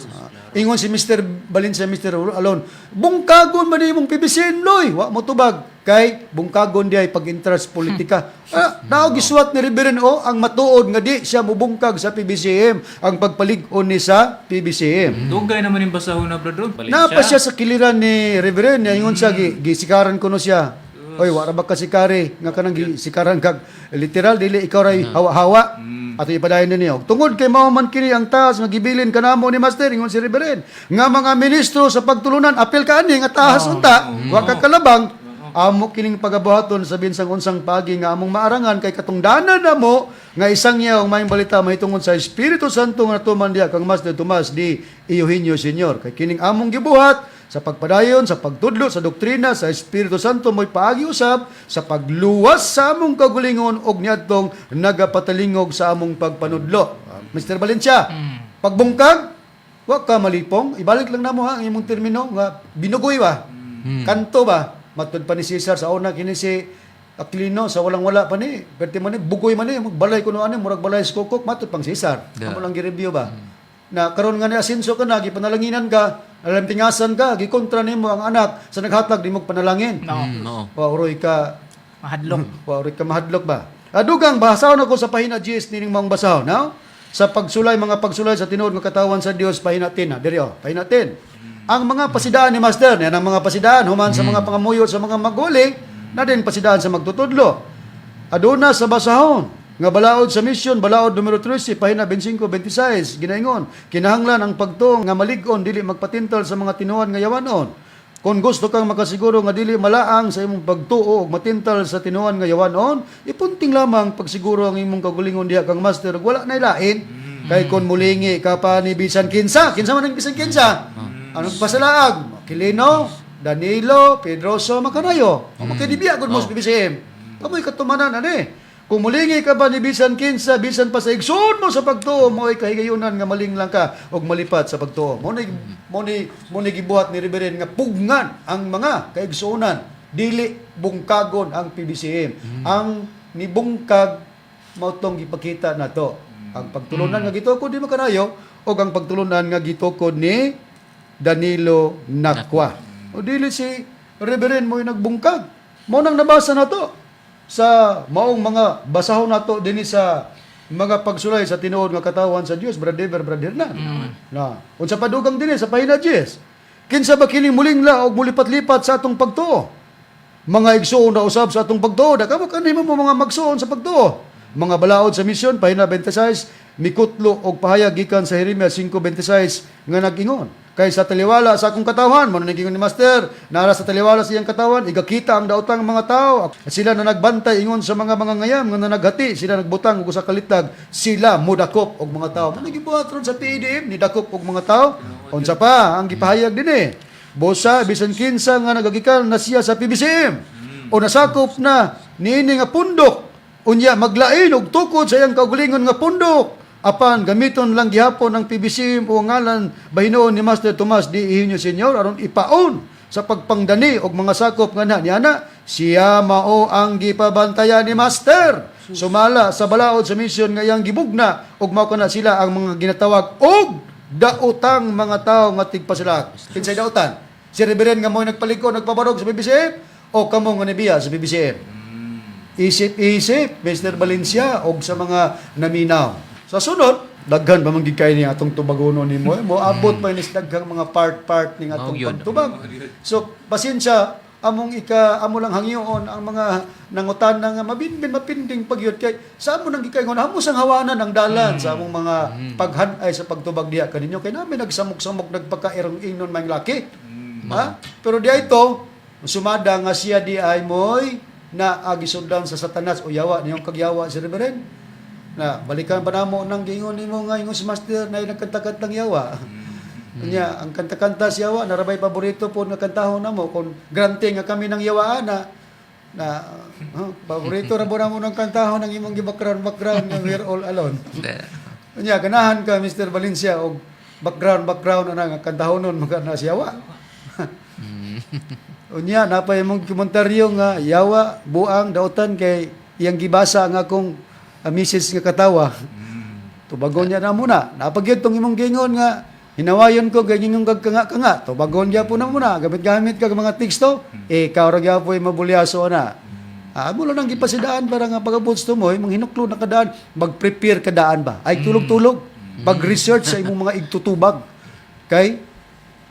Speaker 1: Ingon si Mr. Valencia, Mr. Alon, "Bungkagon man imong PBCM, loy, wa mo tubag." Kay bungkagon di ay pag-interest politika. Ah, nao gisuwat ni Reverend o ang matuod nga di siya mubungkag sa PBCM, ang pagpalig-on ni sa PBCM.
Speaker 2: Dugay naman yung basahon na, Brad Ron. Valencia.
Speaker 1: Napa siya sa kiliran ni Reverend, niya ingon siya gisikaran kuno siya. "Oy, wa ra ba ka sikari nga kanang gisikaran kag literal dili ikaw ray hawa-hawa." Ato ipadayon ninyo. "Tungod kay mao man kini ang taas nga gibilin kanamo ni Master," ingon si Reverend, "nga mga ministro sa pagtulunan, apil ka ani nga tahas unta, wa ka kalabang amo kining pagabuhaton sa binsang unsang pagi nga among maarangan kay katungdanan namo nga isang ang maayong balita mahitungod sa Espiritu Santo nga natuman diha kang Master Tomas D. Eugenio Senior. Kay kining among gibuhat sa pagpadayon sa pagtudlo sa doktrina sa Espiritu Santo mo'y paagi usab sa pagluwas sa among kaugalingon og niadtong nagapatalingog sa among pagpanudlo." Ah, Mr. Valencia, pagbungkag, wa ka malipong, ibalik lang namo ha ang imong termino nga binugoy ba? Kanto ba? Matud pa ni Cesar sa una kini si Aquilino sa walang-wala pa ni. Perti man ni bugoy man ni, balay kuno ani, murag balay sa kukok matud pang Cesar. Amo lang gi-review ba. Na karon nga ni asenso ka na, gipanalanginan ka, alam tingasan ka, gikontra nimo ang anak sa naghatag nimo panalangin.
Speaker 4: No.
Speaker 3: No.
Speaker 1: Wa uroy ka.
Speaker 4: Mahadlok.
Speaker 1: Wa uroy ka mahadlok ba. Adugang basahon ako sa pahina 10 nining maong basahon, no? Sa pagsulay, mga pagsulay sa tinuod nga katawan sa Dios, pahina 10 na. Diri oh, pahina 10. Ang mga pasidaan ni Master, yan ang mga pasidaan human sa mga pangamuyo sa mga maguli, na din pasidaan sa magtutudlo. Aduna sa basahon nga balaod sa misyon, balaod numero 13, pahina 25-26, ginaingon, kinahanglan ang pagtuo nga malig-on dili magpatintal sa mga tinuan nga yawanon. Kung gusto kang makasiguro nga dili malaang sa imong pagtuo ug matintal sa tinuan nga yawanon, ipunting lamang pagsiguro ang imong kagulingon diha kang Master ug wala nay lain. Kay kon mulingi ka pa ni bisan kinsa, kinsa man ang bisan kinsa? Anong pasalaag? Quilino, Danilo, Pedroso, Macarayo. O makidibiya gud mo sa PBCM. Kamoy katumanan ani. Kung mulingi ka ba ni bisan kinsa, bisan pa sa igsoon mo sa pagtuo, mo ay kahigayunan nga maling lang ka og malipat sa pagtuo. Mo ni gibuhat ni Reverend nga pugnan ang mga kaigsuonan, dili bungkagon ang PBCM. Ang nibungkag mao tong gipakita nato. Ang pagtulunan nga gitukod ni Macarayo o ang pagtulunan nga gitukod ni Danilo Nakwa. O dili si Reverend mo nagbungkag. Mo nang nabasa na to sa maong mga basahon nato dinhi sa mga pagsulay sa tinuod nga katawan sa Dios, Brother Dever, Brother Hernan. Na, unsa padugang dinhi sa pahina 10. Kinsa ba kining mulingla og mulipat-lipat sa atong pagtuo? Mga igsuon na usab sa atong pagtuo, da kamo kanimo mo mga magsuon sa pagtuo. Mga balaod sa misyon, pahina 26, mikutlo og pahayag gikan sa Jeremias 5:26 nga nag-ingon. Kay sa taliwala sa akong katawhan, mo nang ni Master, nara sa taliwala sa iyang katawan, igakita ang daotang mga tao. Sila na nagbantay ingon sa mga ngayam nga nanaghati, sila nagbutang og usa ka litag, sila modakop og mga tao. Mo gibuhat ron sa PDM, nidakop og mga tao. Unsa pa ang gipahayag dinhi? Bosa bisan kinsa nga nagagikan na siya sa PBCM o nasakop na niini nga pundok, unya maglain og tukod sa iyang kaugalingon nga pundok, apan gamiton lang gihapon ang PBCM o ngalan bahinuon ni Master Tomas D. Higinio Senior aron ipaon sa pagpangdani og mga sakop nga na niana, siya mao ang gipabantayan ni Master sumala sa balaod sa misyon nga iyang gibugna, ug mao kana sila ang mga ginatawag og daotang mga tao nga tigpasila. Kinsay daotan? Si Reverend nga mo'y nagpaliko, nagpabarog sa PBCM o kamo nga nibiya sa PBCM? Isip-isip, Mr. Valencia, og sa mga naminaw. Sa sunod, daghan pa man gid kay ni atong tubagonon nimo. Eh. Moabot pa ni sa daghang mga part-part ning atong
Speaker 3: Mao gyud.
Speaker 1: pagtubag. So, pasensya, among ika amo lang hangyoon ang mga nangutana nga mabinbin mapinding pagyud kay sa amo nang gikaingon amo sang hawanan ang dalan sa among mga paghan-ay sa pagtubag diha kaninyo kay namin nagsamok-samok nagpakairong ingnon may laki ha, pero di ito sumada nga siya di ay moy na agisundan sa Satanas o yawa niyong kagyawa si Reverend na balikan pa namo nang giingon nimo nga ingon si Master na nagkanta-kantang yawa. Unya, ang kanta-kanta si yawa narabay paborito po nga kantahon namo kung grante nga kami ng yawaan na na huh, paborito ra po namo ng kantahon ang imong gi-background background nga "We're All Alone." Unya ganahan ka, Mr. Valencia, og background background ana nga kantahonon maka na si yawa. Unya napay imong komentaryo nga yawa, buang, dautan kay iyang gibasa ang akong misis nga katawa. Tubagon niya na muna. Napagyud tong imong gingon nga hinawayon ko kay gingon kag kanga kanga. Tubagon gyapon na muna. Gamit-gamit kag mga teksto. Eh ikaw ra gyapoy mabulyaso na. Ah, mo lang ang gipasidaan para nga pag-abot sa tumoy, manghinuklo na kadaan, mag-prepare kadaan ba? Ay tulog-tulog. Pag-research sa imong mga igtutubag. Kay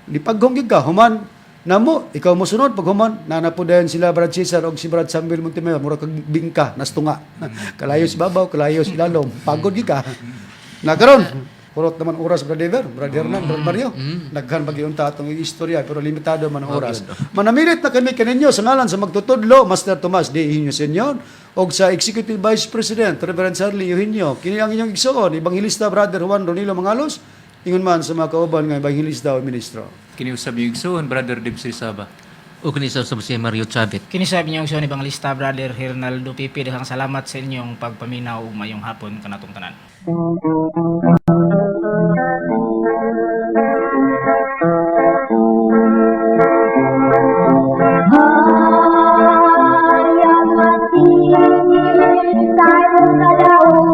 Speaker 1: lipaghong gid ka human namo ikaw mo sunod pag human nana po dayon sila Brad Cesar og si Brad Samuel Montemayor, mura kag bingka nastunga, kalayo sa babaw, kalayo sa ilalom, pagod gid ka na karon. Kurot naman oras, Brad Ever, Brad Hernan, Brad Mario. Daghan pa gyud unta atong istorya pero limitado man ang oras. Manamilit na kami kaninyo sa ngalan sa magtutudlo, Master Tomas D. Eugenio Senior, og sa Executive Vice President, Reverend Charlie Eugenio. Kini ang inyong igsoon, Evangelista Brother Juan Ronilo Mangalos, ingon man sa mga kauban nga evangelista o ministro.
Speaker 2: Kini usab yung igsoon, Brother Dempsey Saba.
Speaker 3: O kini sa si Mario Chavit.
Speaker 4: Kini sa inyong igsoon Evangelista Brother Hernaldo Pipi, daghang salamat sa inyong pagpaminaw ug mayong hapon kanatong tanan.
Speaker 6: Maria. Sa imong kadaog.